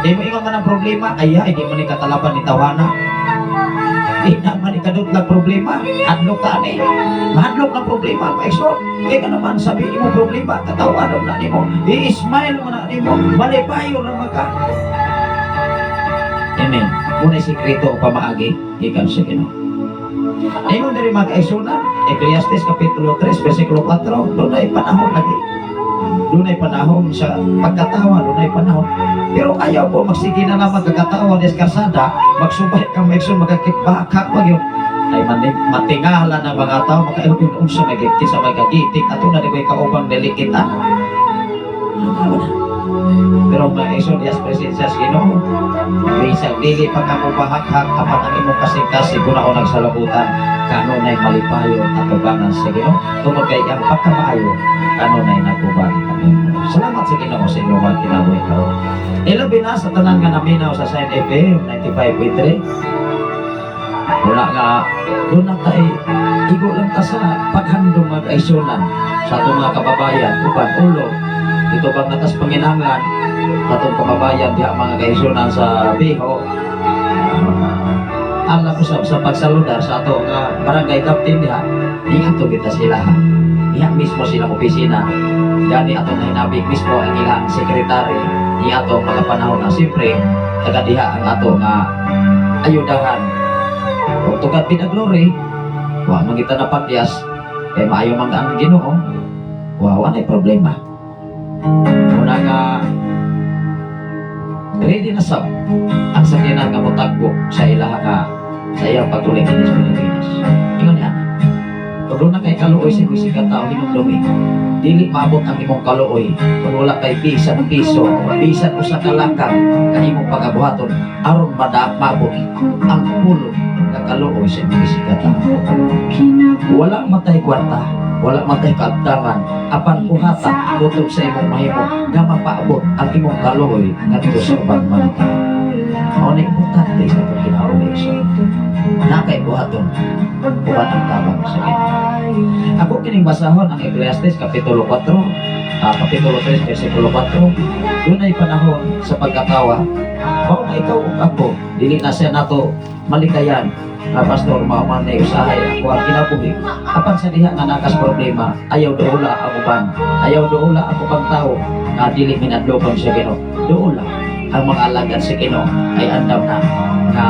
Kaya mo ingon man ang problema, ay hindi mo ni katalaban ni tawana. Di naman ikadutlag problema, hadlok ka ni. Mahadlok ng problema, maigsoon. Kaya ka naman, sabi mo problema, katawanan na nimo. I-smile mo na nimo, malipayo na maka. Amen. Muna sikreto o pamaagi, gikan sa Ginoo. Ingon diri, mga kaigsunan, Ecclesiastes Kapitulo 3, versikulo 4, dunay panahon lagi. Dunay panahon sa pagkatawa, dunay panahon. Pero ayaw po magsige na lang magkakatawa des karsada, magsubay ka maigsoon, magkakibakak pag yun. Ay matingala na mga tao, makaingon yun, unsa may kinsa may kagitik, ato na di ko'y kaubang dilikitan. Ano na? Pero mga igsoon, iyas presensya sa Ginoo. Bisag dili pa ka mobahaghag, apan ang imong kasing-kasing guna nagsalabutan, kanunay malipayon atubangan sa Ginoo tungod kay ang pagkamaayo kanunay naguban kanimo. Salamat sa Ginoo sa inyong mga kinabuhi karon. Ilabi na sa tanan nga naminaw sa Sign FM 95.3. Wala nga doon na tay igo lang ta sa paghandom, mga kaigsunan, sa atong mga kababayan uban ulo ito bang natas panginahanglan atong kababayan diha, mga kaigsunan, sa Biho. Alam ko sa pagsaludar sa ato nga barangay captain diha, ingat kita sila. Diha mismo silang opisina. Gani atong nahinabi mismo ang ilang sekretary ni atong mga panahon na siyempre taga diha ang ato nga ayudahan. Kung to God be the glory, wa man kita napatyas kay maayo man ang Ginoo, wa nay problema. Una nga ready na sab ang sakyanan nga motagbo sa ilaha nga sa iyang pagtuling dinhi sa Pilipinas. Ingon niya. Kung doon na kay kaluoy sa imong tao, hinumdumi, dili maabot ang imong kaluoy kung wala kay bisan piso, bisan usa ka lakang nga imong pagabuhaton aron maabot ang pulong nga kaluoy sa imong tao. Wala matay kwarta, wala matay kaabtangan, apan buhata kutob sa imong mahimo nga mapaabot ang imong kaluoy ngadto sa ubang mga tao. Mao na importante sa atong kinabuhi. So, naa kay buhaton uban ang tabang sa Ginoo. Ako kining basahon ang Ecclesiastes Kapitulo 4, Kapitulo 3, versikulo 4. Dunay panahon sa pagkatawa. Mao nga ikaw ug ako, dili na siya nato malikayan nga, "Pastor, mao man na usahay ako ang kinabuhi." Apan sa diha nga naa kas problema, ayaw duula ang uban. Ayaw duula ang ubang tao nga dili minadlokon sa Ginoo. Duula ang mga alagad sa Ginoo ay andam na nga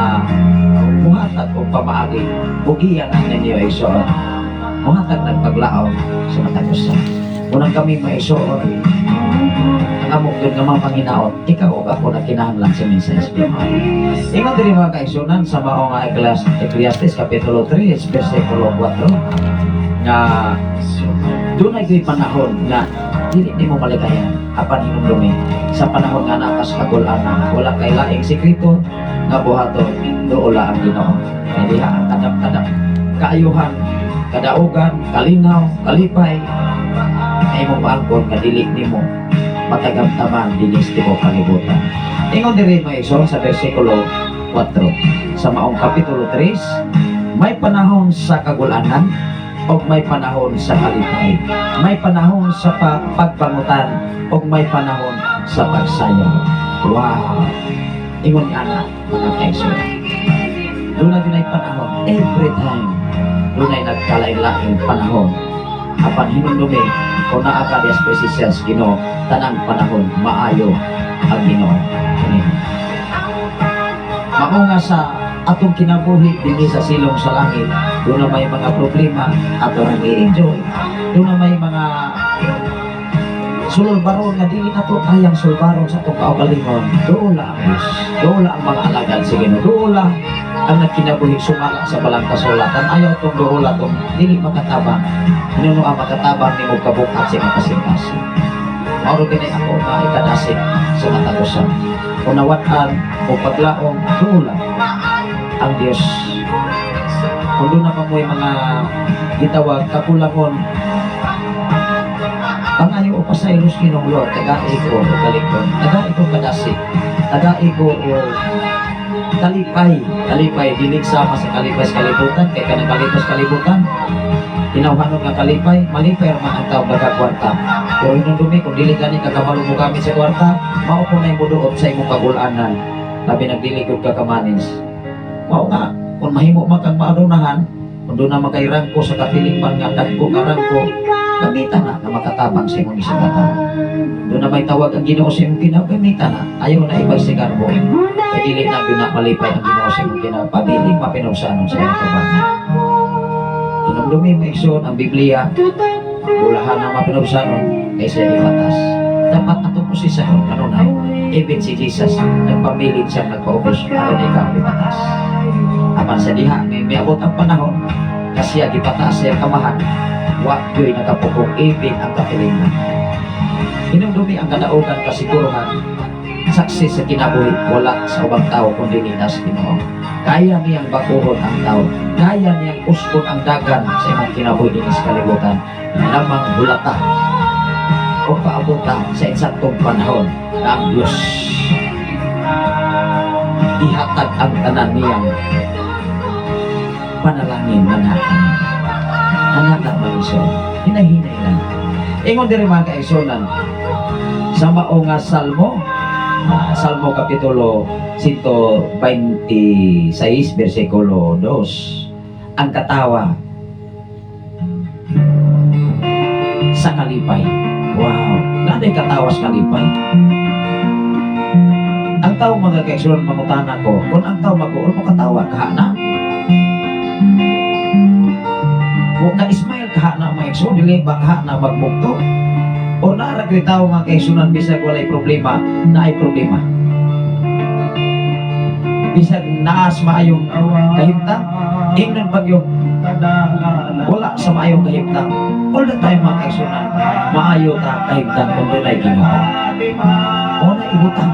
muhatag og pamaagi, bugiyan ang ninyo, igsoon, muhatag ng paglaom sa matag usa. Unang kami maigsoon, ang amok yun nga mga panginaon, ikaw ug ako na kinahanglan sa mensahe sa Ginoo. Ingon diri, mga kaigsunan, sa mao nga Ecclesiastes Kapitulo 3, versikulo 4, nga dunay gyud panahon nga dili nimo malikayan, apan hinumdumi, sa panahon nga naa kas kagul-anan, wala kay laing sekreto nga buhaton, duola ang Ginoo. Kay diha ang kadap-kadap kaayuhan, kadaugan, kalinaw, kalipay nga imong maangkon nga dili nimo matagamtaman dinhi sa tibuok kalibutan. Ingon diri, mga igsoon, sa versikulo 4 sa maong kapitulo 3, may panahon sa kagulanan o may panahon sa kalipay. May panahon sa pagpangutan o may panahon sa pagsayaw. Wow! Ingon ni ana, mga kaigsoon. Doon na din ay panahon, every time. Dunay nagkalain-laing panahon. Apan hinumdumi, kung naa ka sa presensya sa Ginoo, tanang panahon maayo ang Ginoo kanimo. Mao nga sa atong kinabuhi dinhi sa silong sa langit, doon na may mga problema, ato rang i-enjoy. Doon na may mga sulbaron nga dili nato kayang sulbaron sa atong kaugalingon. Duola ang Diyos. Duola ang mga alagad sa Ginoo. Duola ang nagkinabuhi sumala sa balang kasulatan. Ayaw tong duola tong dili makatabang. Hinuno ang makatabang nimo kabukat sa imong kasing-kasing. Mao kini ako nga ikadasig sa matag usa. Kung nawat-an o paglaom, duola ang Diyos. Kung doon na pa mo'y mga gitawag kakulangon, pangayo o pasaylos Ginoong Lord, tagai ko o kalikon, tagai ko kadasig, tagai ko o kalipay, kalipay, dili sama sa kalipay sa kalibutan, kay kanang kalipay sa kalibutan, tinawhanon nga kalipay, malipay man ang tao baga kwarta. Pero hinumdumi, kung dili gani ka kabalo mo gamit sa kwarta, mao po na muduot sa imong kagulanan, labi nagdili gud ka kamanage. Mao nga, kung mahimo man kang maadunahan, kung doon na makay rangko sa katilingban nga dagko nga rangko, gamitan na nga makatabang sa imong isang tao. Doon na may tawag ang Ginoo sa imong kinabuhi, gamitan na. Ayaw na ipagsigarbo. Kay dili na gyud na malipay ang Ginoo sa imong kinabuhi. Pabiling mapinugsanon sa imong kabangan. Hinumdumi mo, igsoon, ang Biblia, bulahan ang mapinugsanon kaysa ipatas. Dapat atong posisyon kanunay. Even si Jesus, nagpamilit siya nagpaubos aron ikaw ipatas. Apan sa diha, may miabot ang panahon, kasi gipataas siya kamahan, wa gyoy nakapukong ibig ang katilingban. Hinumdumi ang kadaugan kasiguruhan, success sa kinabuhi, wala sa ubang tao kundi ni sa Ginoo. Kaya niyang bakuhon ang tao, kaya niyang uskon ang dagan sa imong kinabuhi dinhi sa kalibutan. Lamang hulata o paabota sa insaktong panahon na ang Diyos ihatag ang tanan niyang panalangin nga natin. Nanata mga igsoon, hinay-hinay lang. Ingon diri, mga kaigsunan, sa mao nga Salmo, Salmo Kapitulo 126 versikulo 2, ang katawa sa kalipay. Wow, nanay katawa sa kalipay. Ang tao, mga kaigsuonan, mangutana ko, kung ang tao mag-uol mo katawa ka na? Mo ka-smile ka na, mga igsoon, dili ba ka na magmugto? O naa ra tao, mga kaigsuonan, bisag walay problema, naay problema. Bisag naas maayong kahimtang, ingnon pag yung wala sa maayong kahimtang. All the time, mga kaigsuonan, maayo ta kahimtang kung dunay Ginoo. Una ibutang.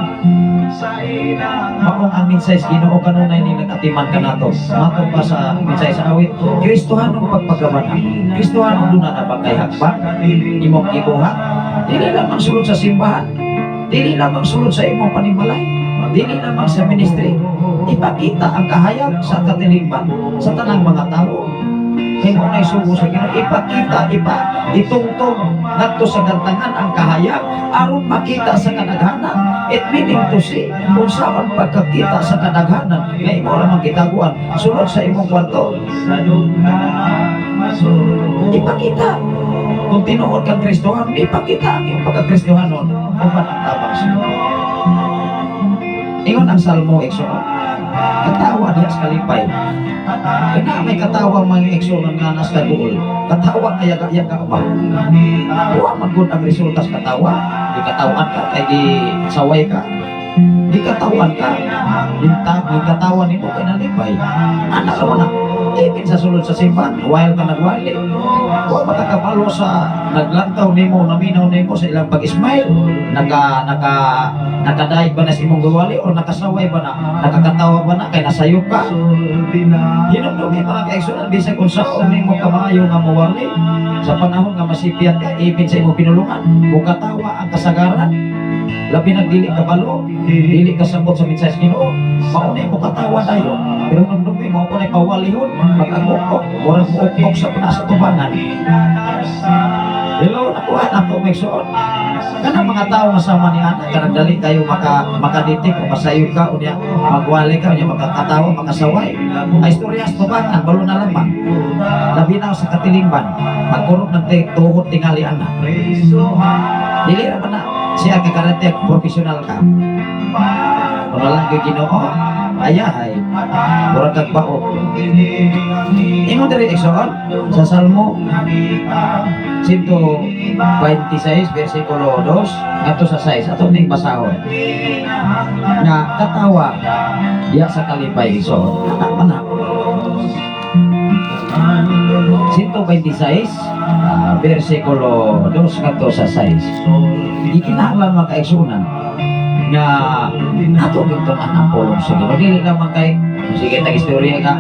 Maong ang mensahe sa Ginoo kanunay ni nag-atiman kanato. Matod pa sa mensahe sa awit, Kristohanong pagpagabana. Kristohanong duna na ba kay hakbang? Imong gibuhat? Dili lamang sulod sa simbahan. Dili lamang sulod sa imong panimalay. Dili lamang sa ministry. Ipakita ang kahayag sa katilingban sa tanang mga tao. Kay mo na'y sugo sa Ginoo, ipakita, itungtong ngadto sa gantangan ang kahayag aron makita sa kadaghanan. It meaning to say, kung saan pagkakita sa kadaghanan nga imo ra man gitaguan sulod sa imong kwarto, ipakita. Kung tinuod kang Kristohan, ipakita ang iyong pagka-Kristohanon uban ang tabang sa Ingon ang Salmo, igsoon, katawa diha sa kalipay. Kaya na may katawa, mga igsoon, nga nas kaguol. Katawa kaya yaga ba? Wa man gud ang resulta sa katawa. Di katawan ka kay di saway ka. Di katawan ka. Dinta, di katawa nimo kay nalipay. Ana ra man na. Even sa sulod sa simbahan, while ka nagwali, wa makakabalo sa naglantaw nimo, naminaw nimo sa ilang pag-smile, nakadaig ba na sa imong gawali o nakasaway ba na, nakakatawa ba na kay nasayop ka? Hinumdumi, mga kaigsuonan, bisag unsaon nimo kamaayo nga mawali, sa panahon nga masipyat ka, ipin sa imong pinulungan, mukatawa ang kasagaran, labi nag dili ka balo, dili ka sabot sa mensahe sa Ginoo, mao na mo katawa dayon. Pero hinumdumi mo ko na pawalihon, mag-agok, murag muukok sa sa tubangan. Hello, nakuha na ko, may suot. Kana mga tao nga sama ni ana, kanang dali kayo makaditik o masayop ka, unya magwali ka, unya makakatawa, makasaway. Ay istorya sa tubangan, balo na lamang. Labi na sa katilingban, magkurog ng tuhod tingali ana. Dili ra man na siya kakarante professional ka. Kung wala kay Ginoo, ayahay, murag kag baot. Ingon diri, igsoon, sa Salmo 126 versikulo 2 ngadto sa 6, ato ning basahon. Nga katawa diya sa kalipay, igsoon. Anak man na. 126 versikulo 2 ngadto sa 6. Di kinahanglan, mga kaigsuonan, nga ato gyud ang pulong sa Ginoo. Dili lamang kay sige tag istorya ka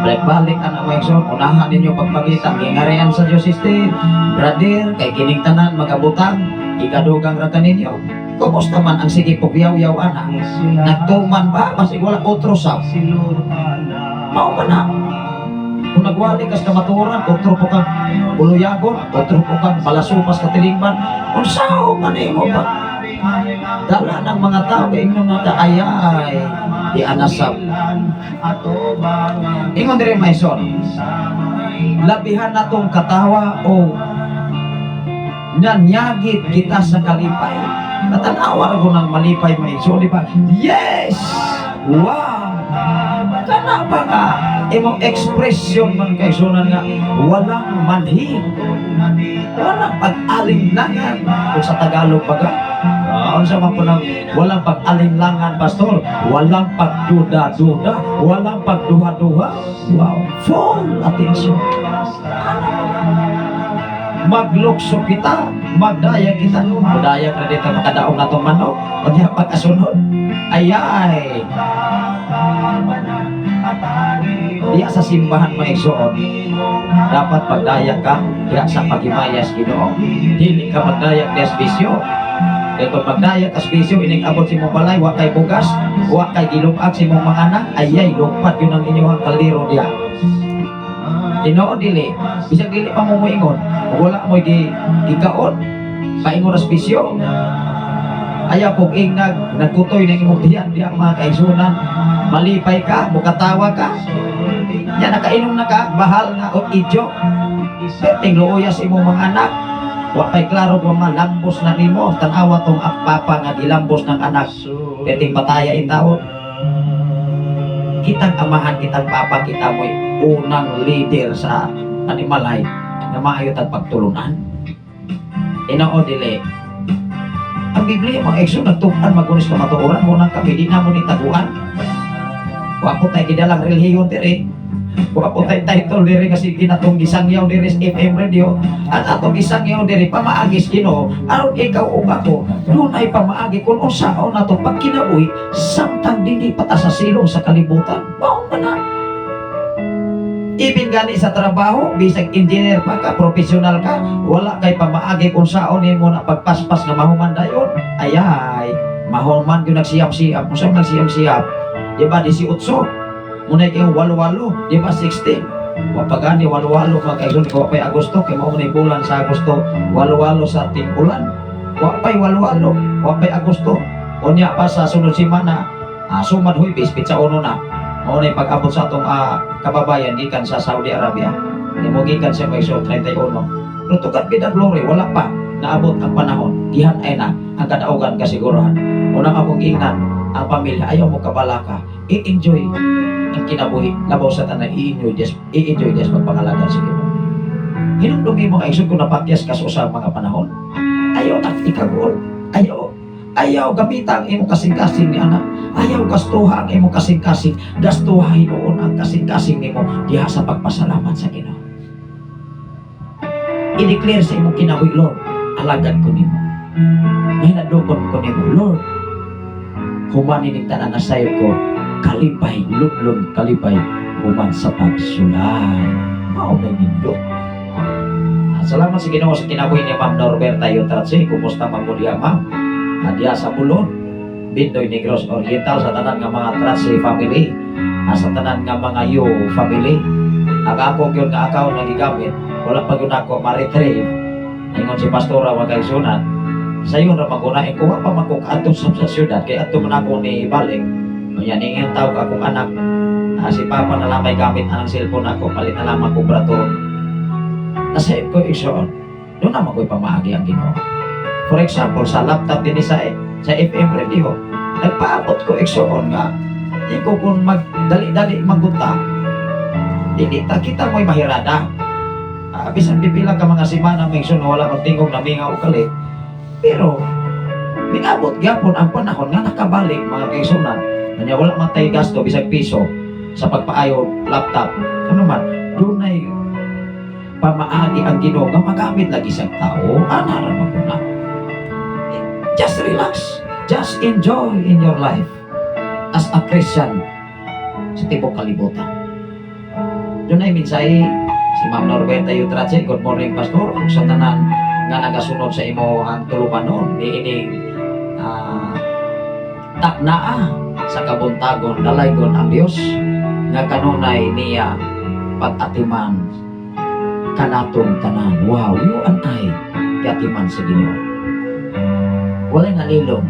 balik-balik ana, mga igsoon, unahan ninyo pagpangita ang gingharian sa Dios, sister, brother, kay kining tanan magabutang ikadugang ra kaninyo. Kumusta man ang sige pugyaw-yaw ana? Nagtuman ba? Masig wala, otro sab. Mao man na. Kung nagwali kas kamatuoran, otro po kang buluyagon, otro po kang balasupas katilingban, unsaon man nimo pa dala ng mga tao kay ingon nga ayay di anasap. Ingon diri, maison, labihan natong katawa o nanyagit kita sa kalipay. Natanawa ra ko ng malipay, maison, di ba? Yes, wow, kana ba nga imong expression man kaigsuonan nga walang manhi, walang pag-alinlangan? Kung sa Tagalog pa ka, unsa man po nang walang pag-alinlangan, pastor? Walang pagduda-duda, walang pagduha-duha. Wow, full attention. Maglukso kita, magdaya kita. Magdaya ka dito, makadaong na itong manok. Pag pagkasunod, ayay. Diya sa simbahan, mga igsoon, dapat pagdaya ka diya sa paghimayas Ginoo. Dili ka magdaya diya sa bisyo. Kaya kung magdaya ka sa bisyo, inig abot sa imong balay, wa kay bugas, wa kay gilupag sa imong mga anak, ayay, lupat yun ang inyong kaldero diya. Tinuod dili, bisag dili pa mo moingon, kung wala mo gikaon, paingon sa bisyo. Ayaw kung ingag, nagkutoy ng imong tiyan, diya, mga kaigsuonan, malipay ka, mukatawa ka, ya nakainom na ka, bahal nga o idyo, perting luoyas imong mga anak. Wa pa'y klaro kung malambos na nimo. Tanawa tong papa nga gilambos ng anak. Peting pataya in taon. Kitang amahan, kitang papa, kita mo'y unang leader sa animalay na maayo tag pagtulunan. Inoo dili. Ang Biblia, mga igsoon, nagtukan magunis kamatuoran mo nang kami di na mo ni taguan. Wa po tayo gidalang relihiyon diri. Wa po tayo title diri kasi ginatong gisangyaw diri sa FM radio. At atong gisangyaw diri pamaagis Ginoo aron ikaw ug ako dunay pamaagi kung unsaon nato pagkinabuhi samtang dili pa ta sa silong sa kalibutan. Mao man na. Ibin gani sa trabaho, bisag engineer pa ka, professional ka, wala kay pamaagi kung saon nimo na pagpaspas nga mahuman dayon. Ayay, mahuman gyud nagsiyap-siyap. Kung saan nagsiyap-siyap, di ba 18? Muna kay walo-walo, di ba 16? Wa pa gani walo-walo mga kaigsoon, wa pa'y Agosto, kay mao ni bulan sa Agosto, walo-walo sa ting-ulan. Wa pa'y walo-walo, wa pa'y Agosto. Unya pa sa sunod semana, sumad Huwebes, pitsa uno na. Mao na pag-abot sa atong kababayan gikan sa Saudi Arabia. Imo gikan siya may so 31. Pero to God be the glory, wala pa naabot ang panahon. Gihan ay na ang kadaugan kasiguruhan. Unang akong giingnan, ang pamilya ayaw mo kabalaka, i-enjoy ang kinabuhi. Labaw sa tanan, i-enjoy des, i-enjoy des magpangalagan sa Ginoo. Hinumdumi mo igsoon kung napakyas ka sa usang mga panahon. Ayaw na ikagol. Ayaw ayaw gamita ang imong kasing-kasing ni anak. Ayaw gastuha ang imong kasing-kasing. Gastuha hinuon ang kasing-kasing nimo diha sa pagpasalamat sa Ginoo. I-declare sa imong kinabuhi, "Lord, alagad ko nimo. Mahinadlokon ko nimo, Lord. Human ining tanan na sayop ko, kalipay, lunlun, kalipay, human sa pagsulay." Mao na nindot. Salamat sa Ginoo sa kinabuhi ni Ma'am Norberta Yotratsi. Kumusta man mo diha, Ma'am? Diha sa Bulon, Bindoy, Negros Oriental, sa tanan nga mga Tratsi family, sa tanan nga mga Yu family. Ang ako gyud nga account nga gigamit, wala pa gyud ako ma-retrieve. Ingon si Pastora, mga kaigsunan, sayon ra maguna eh, kuha pa man ko kaadto sa syudad kay adto man ako ni balik. Unya ningon tawag akong anak, si Papa na lang may gamit anang cellphone ako, palit na lamang ko brato. Nasayop ko, igsoon, doon naman ko'y pamaagi ang Ginoo. For example, sa laptop din sa FM radio, nagpaabot ko, igsoon, nga di ko kung magdali-dali magunta, dili ta kita mo'y mahirada. Bisan pipila ka mga semana may igsoon wala magtingog namingaw kalit. Pero minabot gyapon ang panahon nga nakabalik, mga kaigsunan. Kanya wala man tay gasto bisag piso sa pagpaayo laptop. Ano man, dunay pamaagi ang Ginoo nga magamit lagi sa tao. Ana ra man na. Just relax. Just enjoy in your life as a Christian sa tibok kalibutan. Dunay mensahe si Ma'am Norberta Yutrache. "Good morning, Pastor. Ug sa tanan nga nagasunod sa imo ang tulumanon niining taknaa sa kabuntagon. Dalaygon ang Dios nga kanunay niya pag-atiman kanatong tanan." Wow, you and I giatiman sa Ginoo. Walay nalilong,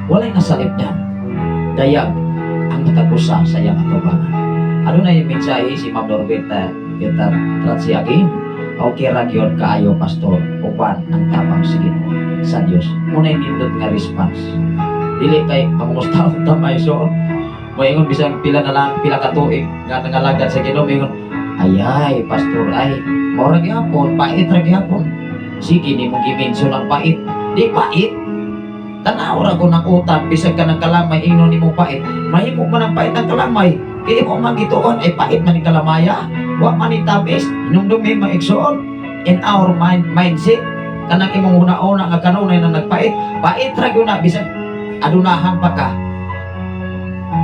walay nasalipdan. Dayag ang matag usa sa iyang atubangan. Ano na yung mensahe si Ma'am Norberta Yuta Tratsi again? "Okay ra gyud kaayo, Pastor, uban ang tabang sa Ginoo sa Dios." Muna yung nindot nga response. Dili kay pangumusta og tamay so moingon bisan pila na lang pila ka tuig nga nangalagad sa Ginoo, moingon, "Ayay, Pastor, ay mao ra gyapon, pait ra gyapon." Sige nimo gi-mention ang pait. Di pait. Tanaw ra ko ng utang bisag ka ng kalamay ingnon nimo pait. Mahimo man ang pait ang kalamay. Kaya mo man gituon ay pait man ang kalamaya. Wa man ni tamis. Hinumdumi, mga igsoon, in our mindset kanang imong huna-huna nga kanunay na nagpait, pait ra gyud na bisag adunahan pa ka.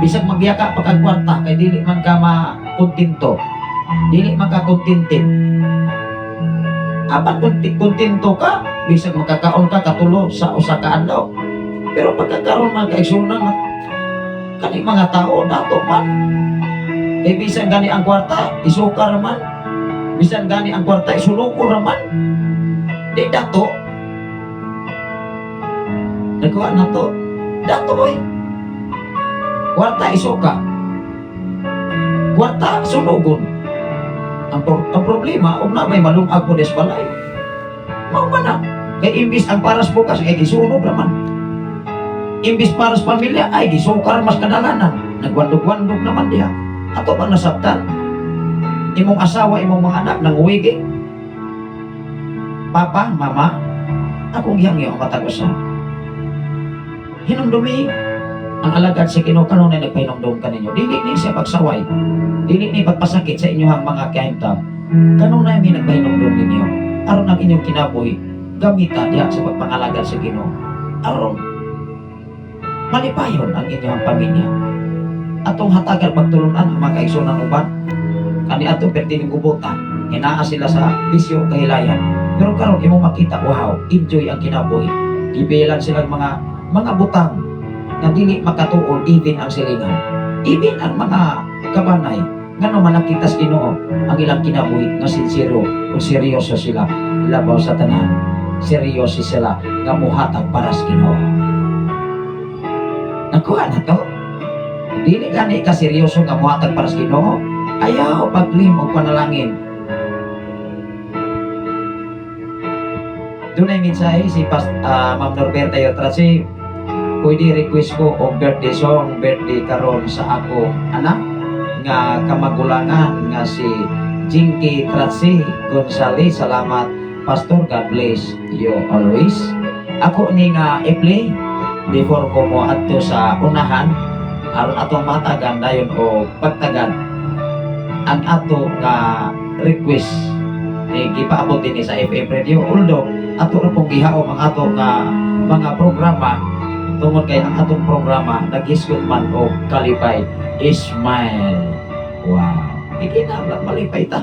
Bisag magyaka pa kag kwarta kay dili man ka makontento. Dili man ka contented. Apan kung kontento ka, bisag makakaon ka katulo sa usa ka adlaw. Pero pagkakaroon man kaigsunan kani mga tao dato man. Kay bisan gani ang kwarta, isuka ra man. Bisan gani ang kwarta, isuloko ra man. Di dato. Nagkuha na to. Dato oy. Kwarta isuka. Kwarta sunugon. Ang problema, ug na may malungag po des balay. Mao man na. Kay imbis ang paras bukas ay gisunog naman. Imbis para sa pamilya ay gisukar mas kadalanan. Nagwandog-wandog naman diha. Ato bang nasabtan? Imong asawa, imong mga anak nang uwigi. Papa, mama, akong gihangyo ang matag usa. Hinumdumi ang alagad sa Ginoo kanunay nagpahinumdum kaninyo. Dili ni siya pagsaway. Dili ni pagpasakit sa inyong mga kahimtang. Kanunay mi nagpahinumdum ninyo. Aron ang inyong kinabuhi gamita diha sa pagpangalagad sa Ginoo. Aron malipayon ang inyong pamilya. Atong hatagan pagtulunan ang mga kaigsunan uban. Kani ato pertining gubota, hinaa sila sa bisyo kahilayan. Pero karon imong makita, wow, enjoy ang kinabuhi. Gibilan silang mga butang nga dili makatuon even ang silingan. Even ang mga kabanay ngano man nakita sa Ginoo ang ilang kinabuhi nga sinsero o seryoso sila labaw sa tanan. Seryoso sila nga muhatag para sa Ginoo. Nakuha na to. Dili gani ka seryoso nga muhatag para sa Ginoo. Ayaw paglim og panalangin. Dunay mensahe si Ma'am Norberta Yotrasi. Pwede request ko og birthday song, birthday karon sa akong anak nga kamagulangan nga si Jinky Tratsi Gonzales. Salamat, Pastor. God bless you always. Ako ni nga i-play before ko mo adto sa unahan aron atong matagan dayon o pagtagan ang ato nga request ni gipaabot dinhi sa FM Radio, although ato ra pong gihaom ang ato nga mga programa tungod kay ang atong programa naghisgot man og kalipay, smile. Wow, ikinahanglan malipay ta.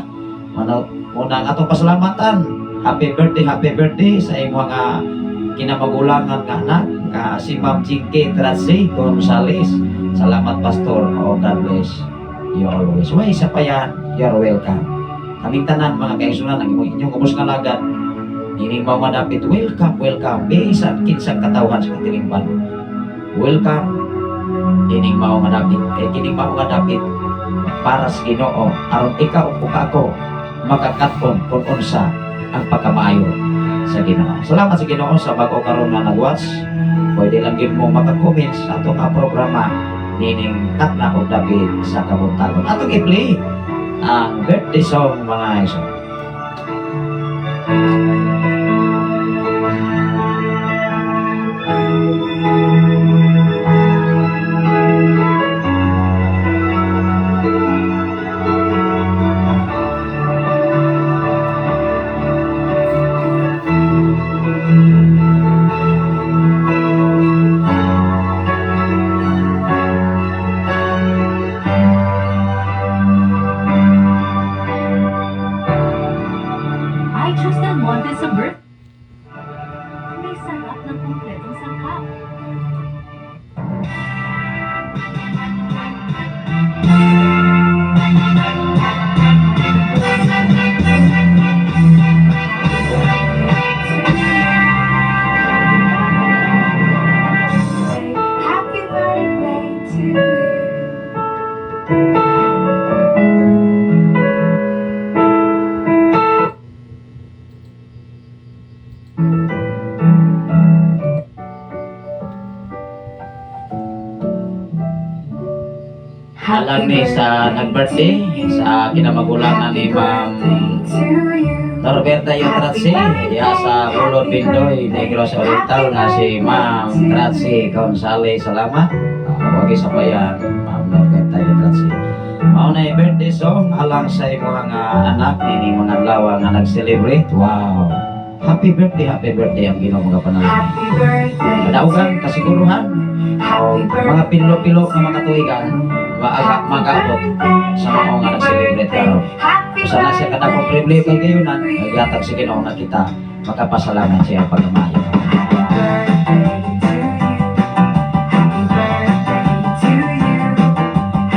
Mano una ang atong pasalamatan, happy birthday, happy birthday sa imong nga kinamagulangan nga anak nga si Ma'am Jinky Tratsi Gonzales. Salamat, Pastor. Oh, God bless you always. Way isa pa yan, you're welcome. Kaming tanan mga kaigsunan ang imong inyong ubos nga alagad ining mamanapit, welcome, welcome bisan kinsang katawhan sa katilingban, welcome ining mao nga dapit kay kining mao nga dapit para sa Ginoo aron ikaw ug ako makakaton kung unsa ang pagkamaayo sa Ginoo. Salamat sa Ginoo sa bago karon nga nag-watch. Pwede lang gid mo maka-comment sa ato nga programa nining Katna og Dapit sa Kabuntagon. Atong i-play ang birthday song, mga iso. I choose Del Monte sa birth. May sarap ng kumpletong sangkap. Happy birthday to you. Alam ni sa nag-birthday sa kinamagulangan ni Ma'am Norberta Yotratsi diha sa Ulod Bindoy, Negros Oriental nga si Ma'am Tratsi Gonzales. Salamat. Wagi sa bayan, Ma'am Norberta Yotratsi. Mao na yung birthday song alang sa imong nga anak nining mga adlaw nga nag-celebrate. Wow. Happy birthday, happy birthday, ang Ginoo mga panalangin. Happy birthday. Kadaugan, kasiguruhan, o mga pilo-pilo nga mga tuigan, maaga magaabot sa mga nga nag-celebrate karon. Usa na siya kadakong privilege kay gayunan, naghatag sa Ginoo nga kita makapasalamat sa iyang pagkamaayo. Happy birthday to you. Happy birthday to you.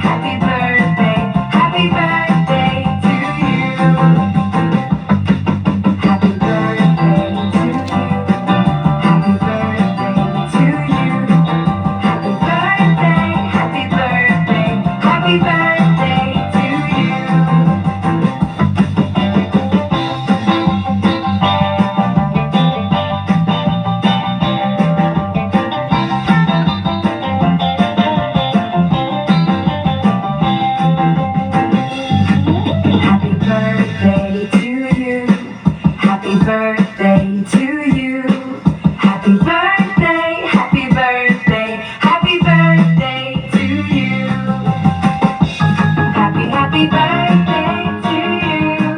Happy birthday, happy birthday, happy birthday to you. Happy birthday to you. Happy birthday to you. Happy birthday, happy birthday, happy birthday to you. Birthday to you. Happy birthday, happy birthday, happy birthday to you. Happy, happy birthday to you.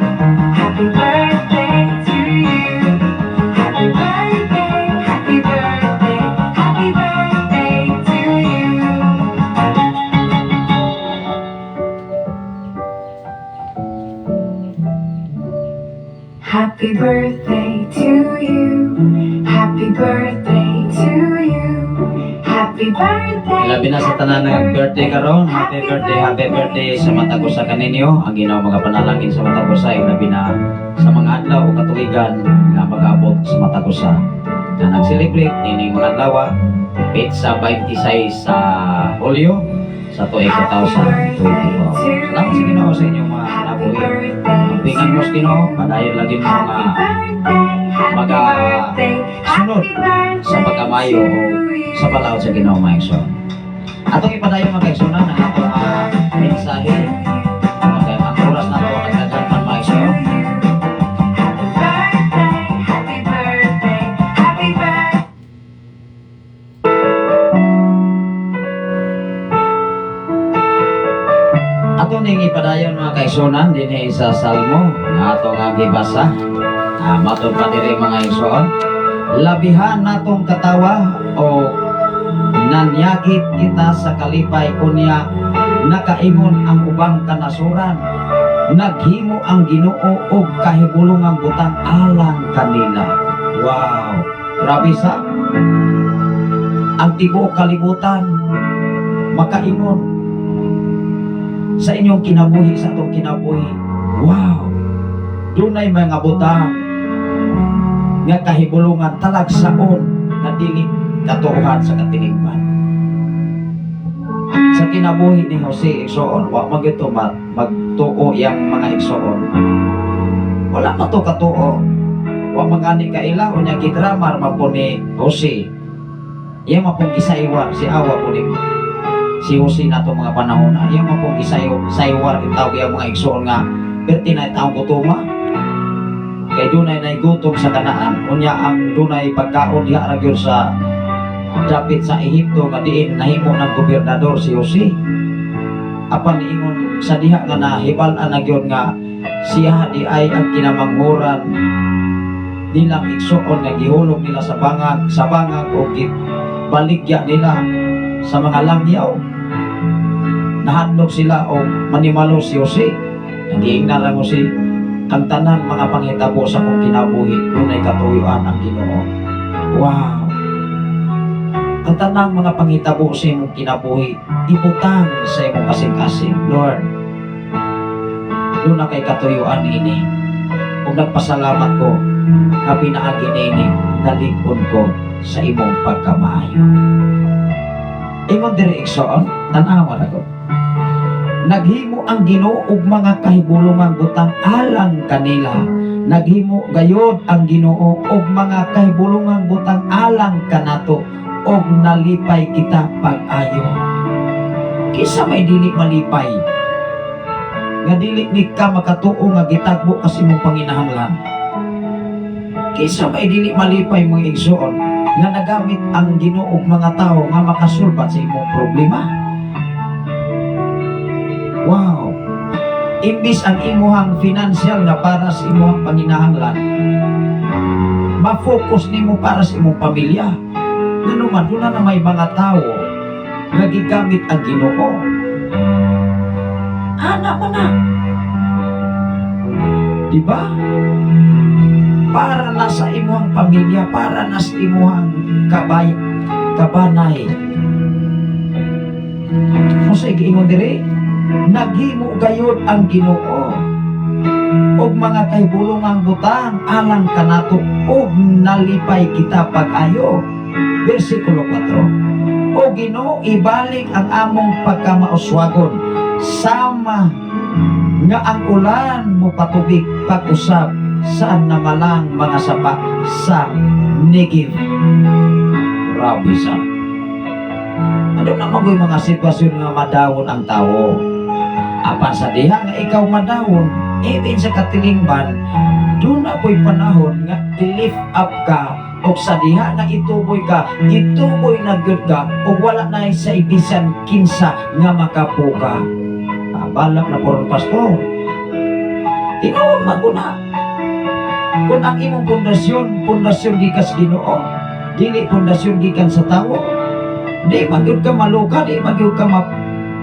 Happy birthday to you. Happy birthday, happy birthday, happy birthday to you. Happy birthday to you. Happy birthday to you. Happy birthday. Labi na sa tanan nga birthday karon, happy birthday sa matag usa kaninyo. Ang Ginoo mga panalangin sa matag usa, labi na sa mga adlaw o katuigan nga mag-abot sa matag usa na nag-celebrate nining mga adlaw, petsa 26 sa Hulyo sa tuig 2024. Salamat sa Ginoo sa inyong mga Happy kinabuhi. birthday Ampingan mo sa to Ginoo, you. padayon lagi mo Happy mga birthday, happy maga birthday, sunod happy birthday sa pagkamayo to o you. sa balaod sa Ginoo, mga igsoon. Atong ipadayon, mga igsoon, na atong mensahe. Okay, ang oras na ito nagdaghan man, mga igsoon. Happy birthday, happy birthday, happy birthday. Ato ning ipadayon, mga kaigsunan, dinhi sa Salmo nga ato nga gibasa. Matod pa diri, mga igsoon. Labihan natong katawa o nanyagit kita sa kalipay unya nakaingon ang ubang kanasuran. Naghimo ang Ginoo og kahibulungang butang alang kanila. Wow, grabe sa ang tibuok kalibutan makaingon sa inyong kinabuhi, sa atong kinabuhi. Wow! Dunay mga butang nga kahibulungan talagsaon nga dili katuohan sa katilingban. Sa kinabuhi ni Jose, igsoon, wa man gyud to magtuo yang mga igsoon. Wala man to katuo. Wa man gani kaila unya gidramar man po ni Jose. Iya man pong gisaywan si awa po ni si Jose na itong mga panahon na iya man pong gisaywar itawag iya mga igsoon nga perti na taong gutuma kay dunay nay gutom sa Kanaan, unya ang dunay pagkaon diha ra gyud sa dapit sa Ehipto nga diin nahimo ng gobernador si Jose. Apan niingon sa diha nga nahibal-an na gyud nga siya di ay ang kinamanghuran nilang igsoon nga gihulog nila sa bangag o baligya nila sa mga langyaw. Nahadlok sila o manimalo si Jose. Nagiingnan lang Jose, ang tanan mga panghitabo sa kong kinabuhi, dunay katuyuan ang Ginoo. Wow! Ang tanang mga panghitabo sa imong kinabuhi, ibutang sa imong kasing-kasing. Lord, duna kay katuyuan ini ug nagpasalamat ko nga pinaagi niini nalig-on ko sa imong pagkamaayo. Ingon diri, igsoon, tan-awa na ko. Naghimo ang Ginoo og mga kahibulungang butang alang kanila. Naghimo gayod ang Ginoo og mga kahibulungang butang alang kanato og nalipay kita pag-ayo. Kinsa may dili malipay nga dili ni ka makatuo nga gitagbo kasi imong panginahanglan? Kinsa may dili malipay, mga igsoon, nga nagamit ang Ginoo og mga tao nga makasulbat sa imong problema? Wow! Imbis ang imuhang financial nga para sa imuhang panginahanglan, ma-focus nimo para sa imong pamilya. Ngano man, doon na may mga tao nga gigamit ang Ginoo. Ana pa na. Di ba? Para na sa imuhang pamilya, para na sa imuhang kabanay. Kung sa giingon diri, naghimo gayod ang Ginoo og mga kahibulungang butang alang kanato og nalipay kita pag-ayo. Versikulo 4. O Ginoo, ibalik ang among pagkamauswagon sama nga ang ulan mo patubig pag-usab sa namalang mga sapa sa Negev. Grabe sa. Ano naman ko'y mga sitwasyon nga madawon ang tao? Apan sa diha nga ikaw madawon, even sa katilingban, Duna po'y panahon nga i-lift up ka o sa diha nga ituboy ka, ituboy na gyud ka o wala na sa ibisan kinsa nga makapuka. Ah, balak na po pastor. Tinuod man ko na. Kung ang imong pundasyon, pundasyon gikan sa Ginoo, dili pundasyon gikan sa tawo. Di man gyud ka maluka, di man gyud ka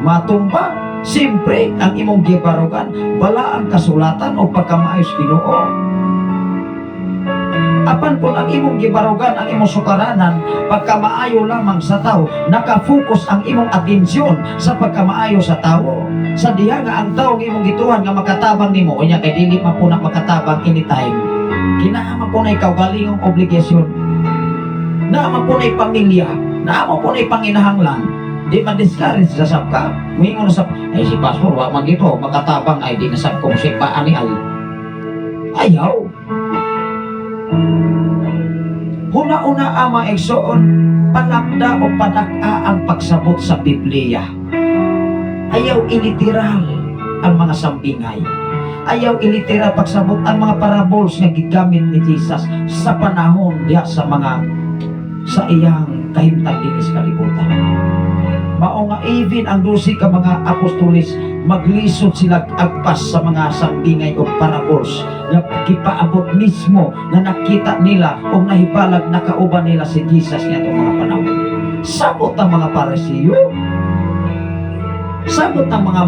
matumba. Siyempre, ang imong gibarugan, wala ang kasulatan o pagkamaayos Ginoo. Apan kung ang imong gibarugan, ang imong sukaranan, pagkamaayo lamang sa tao, nakafocus ang imong atensyon sa pagkamaayo sa tao. Sa diha nga ang tao nga imong gituhan nga makatabang nimo, unya kay dili man po na makatabang anytime. Kinaa man po na ikaw galingong obligasyon. Naa man po na pamilya, naa man po na panginahanglan. Di man discourage sa sab ka. Muingon na sab, ay si pastor wa man gito makatabang, ay di na sab kung si paani ay. Ayaw. Huna-una ama igsoon, palakda o padak-a ang pagsabot sa Biblia. Ayaw iliteral ang mga sambingay. Ayaw iliteral pagsabot ang mga parables nga gigamit ni Jesus sa panahon diha sa mga sa iyang kahimtang dinhi sa kalibutan. Mao nga even ang 12 ka mga apostoles, maglisod sila agpas sa mga sambingay o parables nga gipaabot mismo nga nakita nila o nahibalag nakauban nila si Jesus nga mga panahon. Sabot ang mga Parisiyo. Sabot ang mga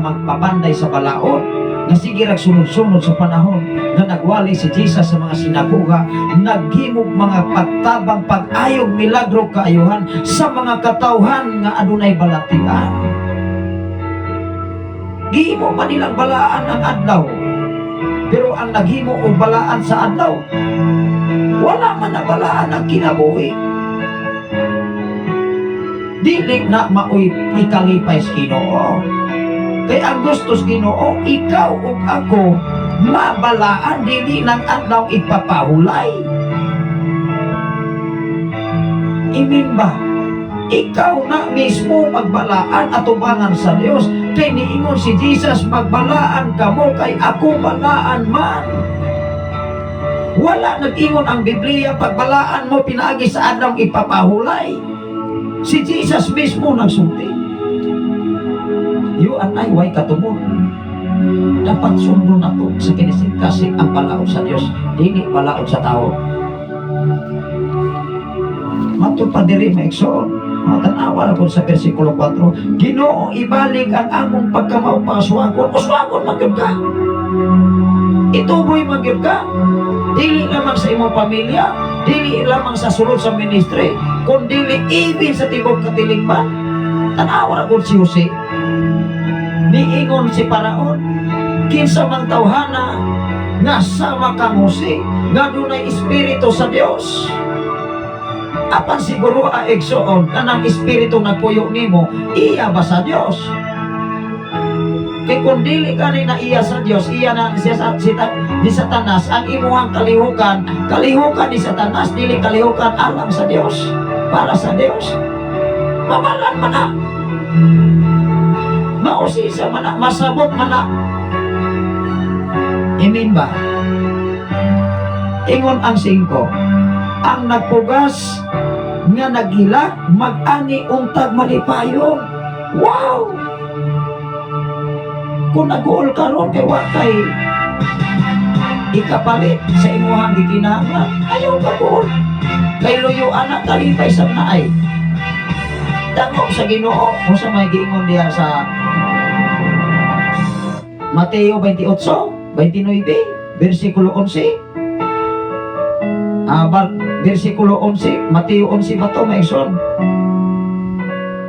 magpapanday sa balaod nga sige rag sunod-sunod sa panahon nga nagwali si Jesus sa mga sinagoga, naghimog mga pagtabang, pag-ayog, milagro, kaayuhan sa mga katawhan nga adunay balatian. Gihimo man nilang balaan ang adlaw. Pero ang naghimo og balaan sa adlaw, wala man na balaan ang kinabuhi. Dili na maoy ikalipay sa Ginoo. Kay ang gusto sa Ginoo, ikaw ug ako mabalaan, dili ng adlaw ipapahulay. Amen ba? Ikaw na mismo magbalaan atubangan sa Dios. Kay niingon si Jesus, "Magbalaan kamo kay ako balaan man." Wala nag-ingon ang Biblia pagbalaan mo pinaagi sa adlaw ipapahulay. Si Jesus mismo nagsulti. You and I, way katungod. Dapat sundon na to sa kinisikasik ang palaod sa Dios, dili palaod sa tao. Matod pa diri, mga igsoon, mga tanawa na po sa versikulo 4, "Ginoo, ibalik ang among pagkamao pasuwagon." Uswagon man gyud ka. Ituboy man gyud ka. Dili lamang sa imong pamilya, dili lamang sa sulod sa ministry, kun dili even sa tibok katilingban. Tanawa na po si Jose. Niingon si Paraon, "Kinsa mang tawhana nga sama kang Jose, nga dunay espiritu sa Dios?" Apan siguro a igsoon, kanang espiritu nagpuyo nimo, iya ba sa Dios? Kay kung dili ka ni na iya sa Dios, iya na siya sa si, ni Satanas, ang imuhang kalihukan, kalihukan ni Satanas, dili kalihukan alang sa Dios, para sa Dios. Mamalan man na. Mausisa man na, masabot man na. Amen ba? Ingon ang 5, ang nagpugas nga naghilak, mag-ani untag malipayon. Wow! Kung nag-uol karon kay wa kay ikapalit sa imuhang gikinahanglan, ayaw ka guol. Kay luyo anak, kalipay sa naay. Dangog sa Ginoo. Kung sa may giingon diha sa Mateo 28, 29, versikulo 11. Ah, versikulo 11, Mateo 11 ba to, maigsoon?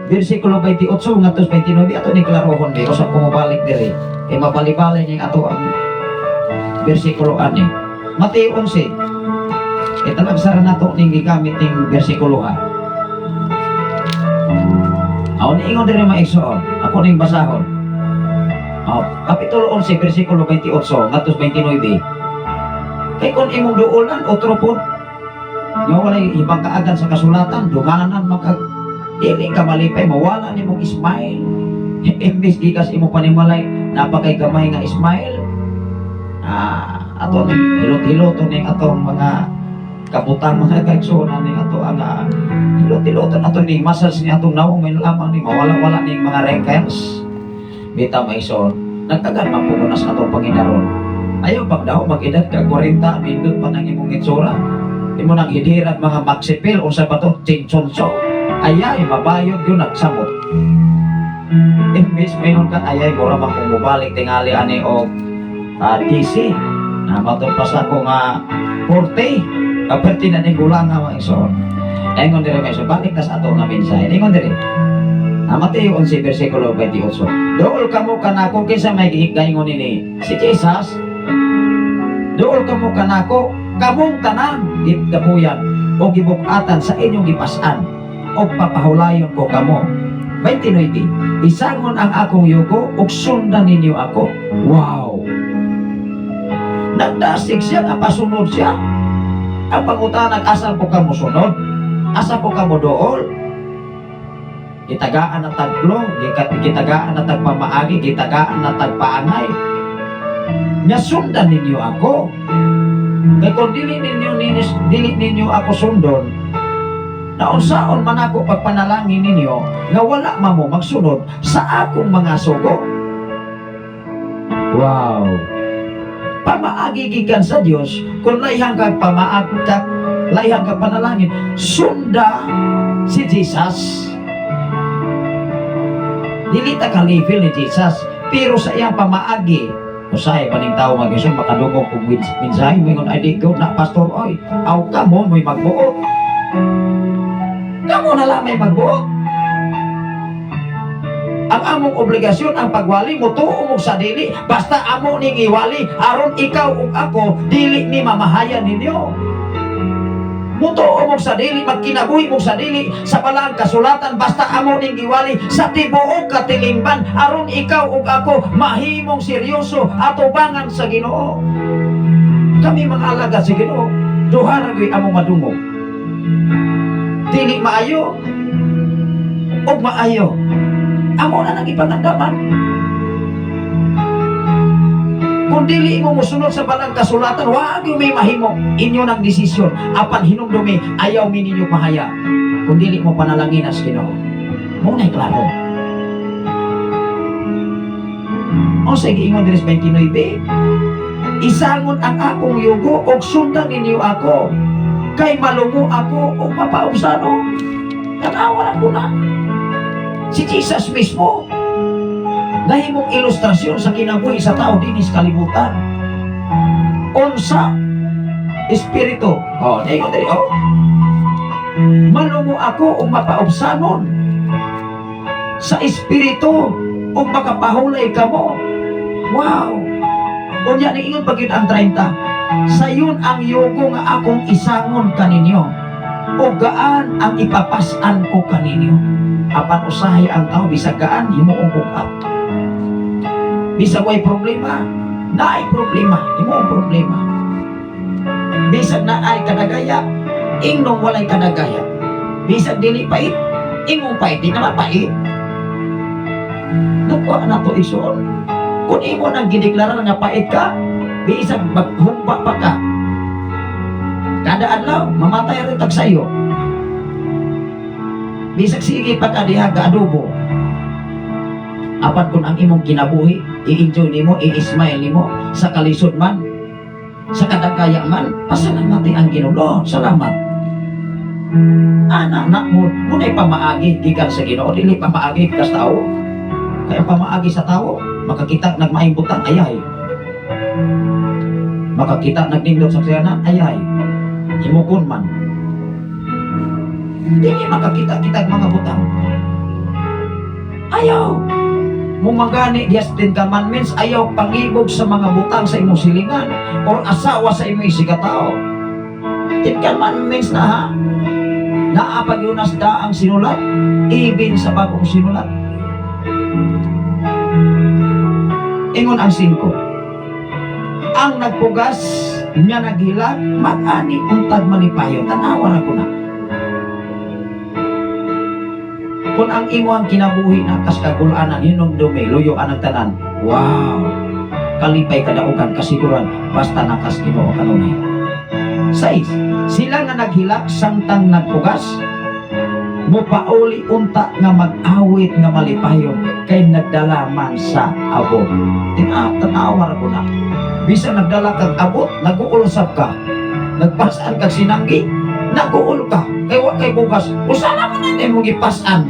Versikulo 28 ngadto sa 29, ato ni klarohon di usab ko mobalik diri. Kay mabali-bali niya ato ang versikulo ani. Mateo 11. E talagsara nato ning gigamit ning versikulo ha. Aw niingon diri, mga igsoon, ako ning basahon. Oh, kapitulo 11 versikulo 28 ngadto sa 29. Kay kung imong duolan otro pod nga walay ibang kaagan sa kasulatan, dunganan makag dili ka malipay, mawala nimong smile. Imbis gikas imong panimalay, napakay gamay nga smile. Ah, Ato ning hilot-hilot ning atong mga kabutang, mga kaigsuonan, ning ato ang hilot-hiloton ato ning muscles ni atong nawong, may lamang ni mawala-wala ning mga wrinkles. Bitaw, mga igsoon, nagtagan man po sa atong Panginoon. Ayaw pagdaw mag-edad ka 40, nindot pa nang imong itsura. Imo nang hidhiran mga maxipil, unsa pa to, chinchonso. Ayay, mabayog yun, nagsamot. Imbis mayon ka, ayay, mura man kung mubalik tingali ani og DC. Na matod pa sa ko nga 40. Kaperti na ning gulang nga, mga igsoon. Ingon diri, mga igsoon, balik tas ato nga mensahe. Ingon diri. Mateo 11 versikulo 28. "Duol kamo kanako." Kinsa may giingon nini? Si Jesus. "Duol kamo kanako, kamong tanan gigabuyan o gibuk-atan sa inyong gipas-an, og papahulayon ko kamo." 29. "Isangon ang akong yugo ug sundan ninyo ako." Wow! Nagdasig siya nga pasunod siya. Ang pangutana, asa po ka mo sunod? Asa po ka mo dool? Gitagaan na taglo, gitagaan na tagpamaagi, gitagaan na tagpaangay. Nya sundan ninyo ako. Kay kung dili ninyo ako sundon, naunsaon man ako pagpanalangin ninyo nga wala man mo magsunod sa akong mga sugo? Wow! Pamaagi gikan sa Dios, kung layhan kag pamaag ka, layhan kag panalangin, sunda si Jesus. Dili ta ka level ni Jesus, pero sa iyang pamaagi, usahay paning tao mag-isong makadungog og mensahe, moingon, "Ay, di ko na, pastor, oy." Aw, kamo mo'y magbuot. Kamo na lang may magbuot. Ang among obligasyon ang pagwali mo tuo mo sa dili, basta amo ning iwali aron ikaw ug ako dili ni mamahayan ninyo. Mutuo mo sa dili, magkinabuhi mo sa dili sa balaang kasulatan, basta amo ning giwali sa tibuok katilingban aron ikaw ug ako mahimong seryoso atubangan sa Ginoo. Kami mga alagad sa Ginoo, duha ra gyud among madungog. Dili maayo ug maayo. Amo na nang ipangandaman. Kung dili mo musunod sa balang kasulatan, wag yung may mahimo. Inyo ng desisyon. Apan hinumdumi, ayaw mi ninyo mahaya kung dili mo panalangin as Ginoo. Mao na'y klaro. O sige, ingon diri sa 29. "Isangon ang akong yugo og sundan ninyo ako. Kay malumo ako ug mapaubsanon." Tanawa na ko na. Si Jesus mismo nahimong ilustrasyon sa kinabuhi sa tao dinis kalibutan. Unsa espiritu. Oh, ingon diri, oh. "Malumo ako ug mapaubsanon sa espiritu ug makapahulay kamo." Wow. Unya niingon pa gyud ang 30. "Sayon ang yugo nga akong isangon kaninyo, o gaan ang ipapas-an ko kaninyo." Apan usahay ang tao, bisag gaan, himuong bukat. Bisag way problema, naay problema, himuong problema. Bisag naay kadagaya, ingnong walay kadagaya. Bisag dili pait, ingong pait, di naman pait. Nakuha na to, igsoon. Kung imo nang gideklarar nga pait ka, bisag maghumba pa ka kada adlaw, mamatay rin tag sayo. Bisag sige pa ka diha ga adobo. Apan kung ang imong kinabuhi, i-enjoy nimo, i-smile nimo sa kalisod man, sa kadagaya man, pasalamat ang Ginoo. Lord, salamat. Ana na mo, muna'y pamaagi gikan sa Ginoo, dili pamaagi kas tao. Kaya pamaagi sa tao, makakita nagmaing butang, ayay. Makakita nagnindot sa sakyanan, ayay. Himukon man. Dili makakita kitag mga butang. Ayaw. Mumagani diyas Ten Commandments, ayaw pangibog sa mga butang sa imong silingan or asawa sa imong isigkatawo. Ten Commandments na ha. Naa pa gyud nas daang sinulat, even sa bagong sinulat. Ingon ang 5. "Ang nagpugas nga naghilak, mag-ani untag malipayon." Tanawa ra ko na. Kung ang imong kinabuhi na kas kagulanan, hinumdumi, luyo ang tanan. Wow! Kalipay, kadaugan, kasiguran, basta nakas Ginoo kanunay. Sais, sila nga naghilak samtang nagpugas, mupauli unta nga mag-awit nga malipayon kay nagdala man sa abot. Tinawa ra ko na. Bisan nagdala kag abot, nag-uul sab ka. Nagpasan kag sinanggi, nag-uul ka. Kay wa kay bugas. Usa na man na imong gipasan.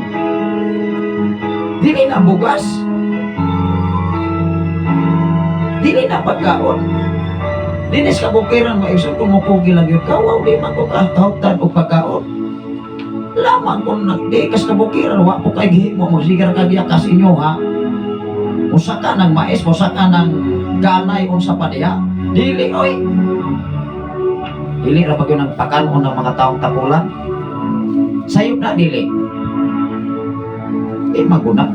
Dili na bugas. Dili na pagkaon. Dinis ka bukiran mo, igsoon, kung mukugi lang yun ka, wow, di man ko kahautan og pagkaon. Lamang kung nagdi kas kabukiran, wa po kay gihimo mo, sigar ka giya kas inyo ha. Usa ka ng mais, usa ka ng ganay, unsa pa diha. Dili, oy. Dili ra ba yun ang pakanon ng mga taong tapulan? Sayop na dili. Di maguna.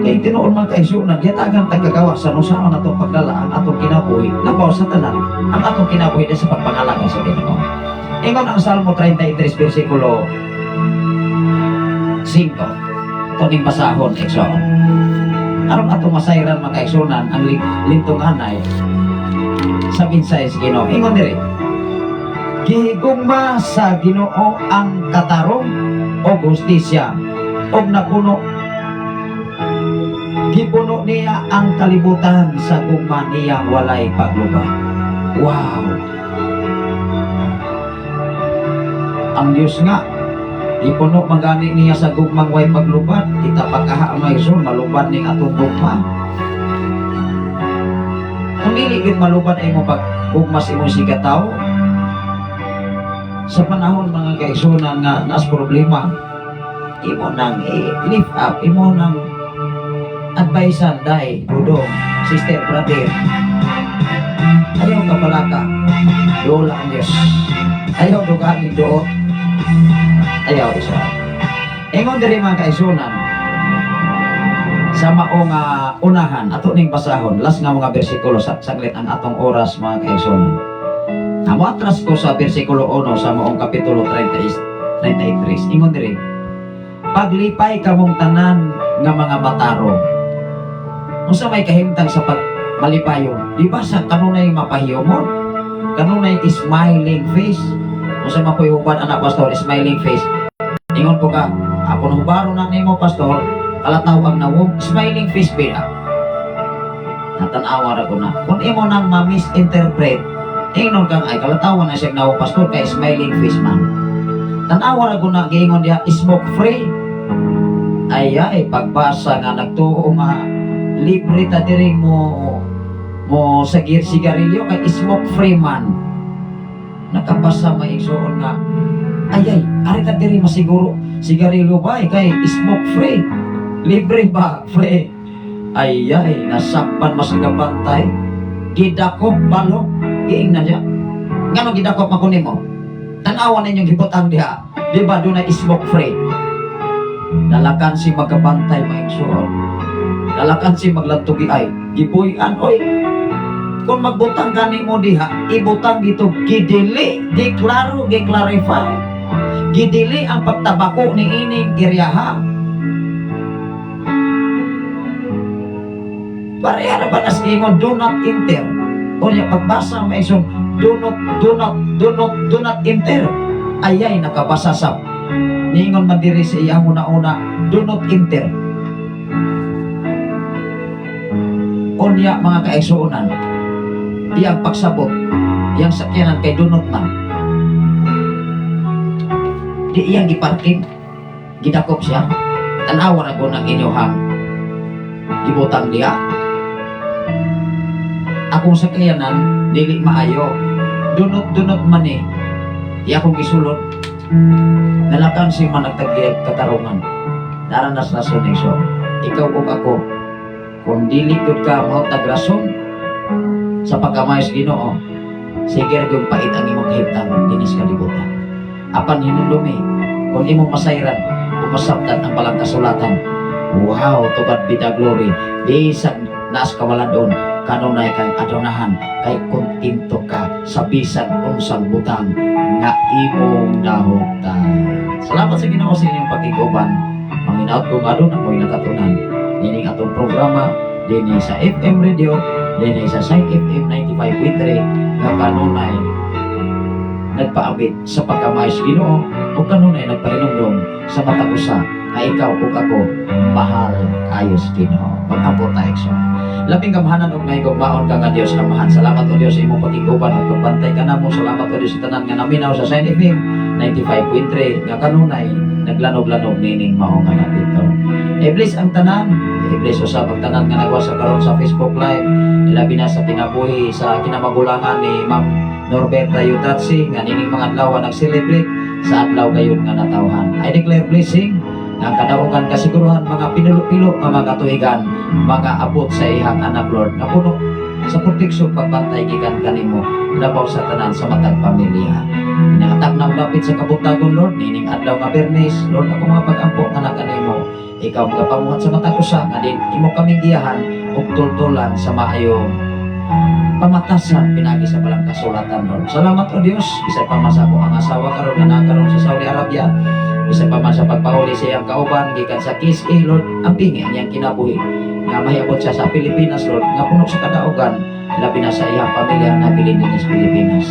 Kay tinuod man kay sunan, yatagan tagagawa sa nusaon atong pagdala ang atong kinabuhi, labaw sa tanan, ang atong kinabuhi sa pagpangalaga sa Ginoo. Ingon ang Salmo 33 versikulo 5. Ito ning basahon, igsoon. Aron atong masayran, mga kaigsunan, ang lintunganay sa mensahe sa Ginoo. Ingon diri: "Gihigugma sa Ginoo ang katarong o hustisya og napuno gipuno niya ang kalibutan sa gugma niya walay pagluba." Wow! Ang Diyos nga gipuno magani niya sa gugmang way paglubad. Kita pagkaha may igsoon, malubad ning atong gugma. Kung dili gid malubad ay mo pag gugma sa imong sigataw sa panahon, mga kaigsunan, nga naas problema, imo nang i-lift up, imo nang advisean, "Dai, dudong, sister, brother, ayaw ka palaka, dola ang Diyos, ayaw dugang duot, ayaw isa." Ingon diri, mga kaigsunan, sa mao nga unahan, ato ning basahon last nga mga bersikulo sa saglit ang atong oras, mga kaigsunan. Amo atras ko sa bersikulo 1 sa maong kapitulo 30, 33. Ingon diri: "Paglipay kamong tanan nga mga matarong." Unsa may kahimtang sa pag malipayon? Di ba sa kanunay mapahiyomon? Kanunay smiling face. Unsa man po'y hubad anak, pastor, smiling face? Ingon po ka, "Ako hubaro na nimo, pastor, kalataw ang nawong, smiling face ba?" Natanawa ra ko na. Kung imo nang ma-misinterpret, ingnon kang ay kalatawan na siyang nawong, pastor, kay smiling face man. Tanawa ra ko na giingon diha smoke free. Ay pagbasa nga nagtuo nga libre ta diri mo mo sa sigarilyo kay smoke free man. Nakabasa may igsuon nga ay ari ta diri masiguro sigarilyo ba eh, kay smoke free. Libre ba? Free. Ay nasakpan mas bantay. Gidakop balok giingnan siya. Ngano gidakop man kunin mo? Tanawa ninyong gibutang diha. Di ba doon ay smoke free? Dalakan si magkabantay, maigsuon. Dalakan si maglantugi ay. Gibuyan, oy. Kung magbutang gani mo diha, ibutang dito gidili, giklaro, gi-clarify. Gidili ang pagtabako ni ining iryaha. Pareha na ba nas ingon, "Do not enter"? Unya pagbasa may igsoon, "Do not, do not, do not, do not enter." Ayay nakabasa sa niingon man diri sa iyang una-una, "Do not enter." Unya mga kaigsuonan, iyang pagsabot, iyang sakyanan kay do not man. Di iyang giparking, gidakop siya. Tanawa na ko ng inyuhang gibutang diha. Akong sakyanan, dili maayo. Dunot-dunot man eh. Di akong gisulod. Nalakan si man nagtagiyag katarungan. Naranas rason so. Ikaw ug ako, kung dili gud ka mahutag rason sa pagkamay sa Ginoo, sige ra gyud pait ang imong kahimtang dinis kalibutan. Apan hinumdumi, kung imong masayran ug masabtan ang balang kasulatan, wow, to God be the glory. Bisan naas kawaladon, kanunay kang adonahan kay kontento ka sa bisan unsang butang nga imong nahuptan. Salamat sa Ginoo sa inyong pagkiguban. Manginaot ko nga doon ako'y nakatunan. Nining atong programa. Dinhi sa FM Radio, dinhi sa Site FM 95.3 nga kanunay nagpaabit sa pagkamay sa Ginoo o kanunay nagpahinumdom sa matag usa nga ikaw ug ako mahal kaayo sa Ginoo. Mag-ampo ta, igsoon. Labing gamhanan ug mahigugmaon ka nga Dios Amahan. Salamat, o Dios, sa imong pakiguban ug pagbantay kanamo. Salamat, o Dios, sa tanan nga naminaw sa Sign FM 95.3 nga kanunay naglanog-lanog nining mao nga napito. I-bless ang tanan, i-bless usab ang tanan nga nagwasa karon sa Facebook Live, ilabi na sa kinabuhi sa kinamagulangan ni Ma'am Norberta Yutatsi nga nining mga adlaw nag-celebrate sa adlaw gayon nga natawhan. I declare blessing nga ang kadaugan, kasiguruhan, mga pinulo-pilo nga mga katuigan mga abot sa ihang anak, Lord, nga puno sa proteksyon, pagbantay gikan kanimo labaw sa tanan sa matag pamilya. Inaatap na lapit sa kabuntagon, Lord, nining adlaw nga Bernes. Lord, ako mga pag-ampo nga kanimo, ikaw magapamuhat sa matag usa nga din imo kaming giyahan ug tultulan sa maayong pamatasan pinagi sa balang kasulatan, Lord. Salamat, O Dios, bisan pa man sa ako ang asawa karon nga nakaroon sa Saudi Arabia, bisan pa man sa pagpauli sa iyang kauban gikan sa KSA, Lord, ang bingi ang iyang kinabuhi nga mahiabot siya sa Pilipinas, Lord, nga puno sa kadaugan, labi na sa iyang pamilya nga nabilin dinhi sa Pilipinas.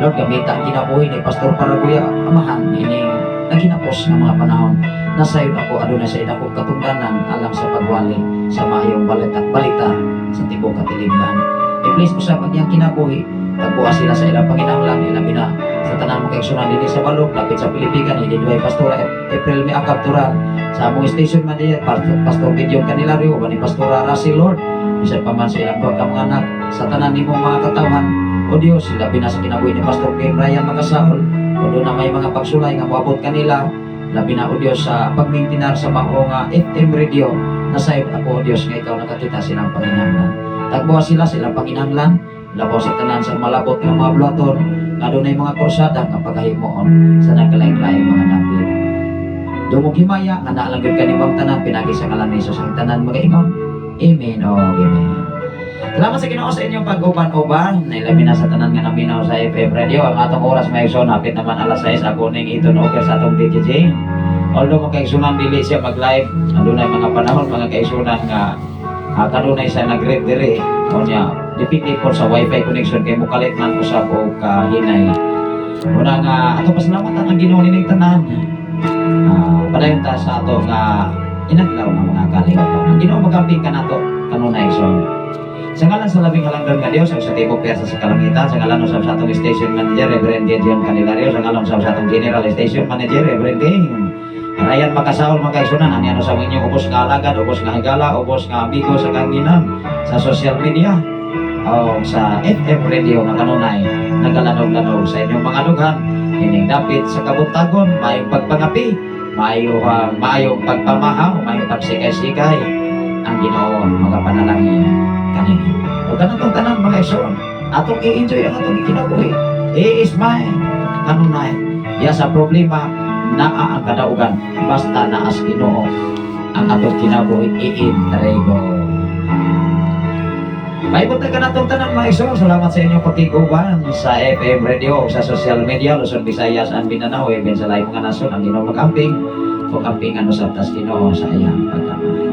Lord, gamita ang kinabuhi ni Pastor Paraguya, Amahan, ini naghinapos nga mga panahon. Nasayod ako aduna sa inakong katungdanan alang sa pagwali sa maayong balita, balita sa tibok katilingban. I-bless mo sa pagyang kinabuhi. Tagbuha sila sa ilang panginahanglan, ilabi na sa tanan mo kaigsunan dinhi sa Balok, lapit sa Pilipigan, hindi duhay Pastora April mi akap turan sa among station manager, Pastor Gideon Canilario, ni Pastora Russell, Lord, bisan pa man sa ilang duha ka mga anak, sa tanan nimong mga katawhan, O Dios, labi na sa kinabuhi ni Pastor Kim Ryan Makasaol, o doon na may mga pagsulay nga moabot kanila, labi na, O Dios, sa pagmintinar sa mao nga FM radio, nasayod ako, O Dios, nga ikaw nakakita silang panginahanglan. Tagbuha sila silang panginahanglan, labaw sa tanan sa malabot nga mga bulaton, nga dunay mga krusada nga pagkahimuon sa nagkalain-laing mga dapit. Dungog himaya, nga naalang gyud kanimo ang tanan, pinagi sa ngalan ni Jesus ang tanan magaingon. Amen o amen. Salamat sa Ginoo sa inyong pag-uban-uban. Nailabi na sa tanan nga naminaw sa FM Radio. Ang atong oras, may igsoon, hapit naman alas 6. Ako ning i-turn over sa atong DJJ. Although mga kaigsunan dili siya mag-live, adunay mga panahon, mga kaigsunan, nga kanunay sa nag-read diri. O niya, depende po sa wifi connection kay mukalit man usab og kahinay. Una nga ato pasalamatan ang Ginoo nining tanan. Padayon ta sa ato nga inadlaw nga mga kaliwatan. Ang Ginoo magamping kanato kanunay igsoon. Sa ngalan sa labing halangdon nga Dios ug sa tibok pwersa sa kalangitan, sa ngalan usab sa atong station manager Reverend Gideon Canilario, sa ngalan usab sa atong general station manager Reverend Dane Ryan Makasaol, mga kaigsunan, ani ano sa inyong ubos nga alagad, ubos nga higala, ubos nga amigo sa kanginan sa social media o sa FM radio nga kanunay nagalanog-lanog sa inyong mga dughan ining dapit sa kabuntagon. Maayong pagpangapi, maayong maayong pagpamahaw, maayong pagsikay-sikay. Ang Ginoo magapanalangin kaninyo. O kanatong tanan, mga igsoon, atong i-enjoy ang atong kinabuhi. He is mine kanunay. Ya sa problema naa ang kadaugan basta naas Ginoo ang atong kinabuhi i-entrego. May ka natong tanan, mga igsoon. Salamat sa inyong pakiguban sa FM radio, sa social media, Luzon, Visayas, and Mindanao, even sa laing mga nasod. Ang Ginoo magamping o kampingan usab tas Ginoo sa iyang pagkamahal.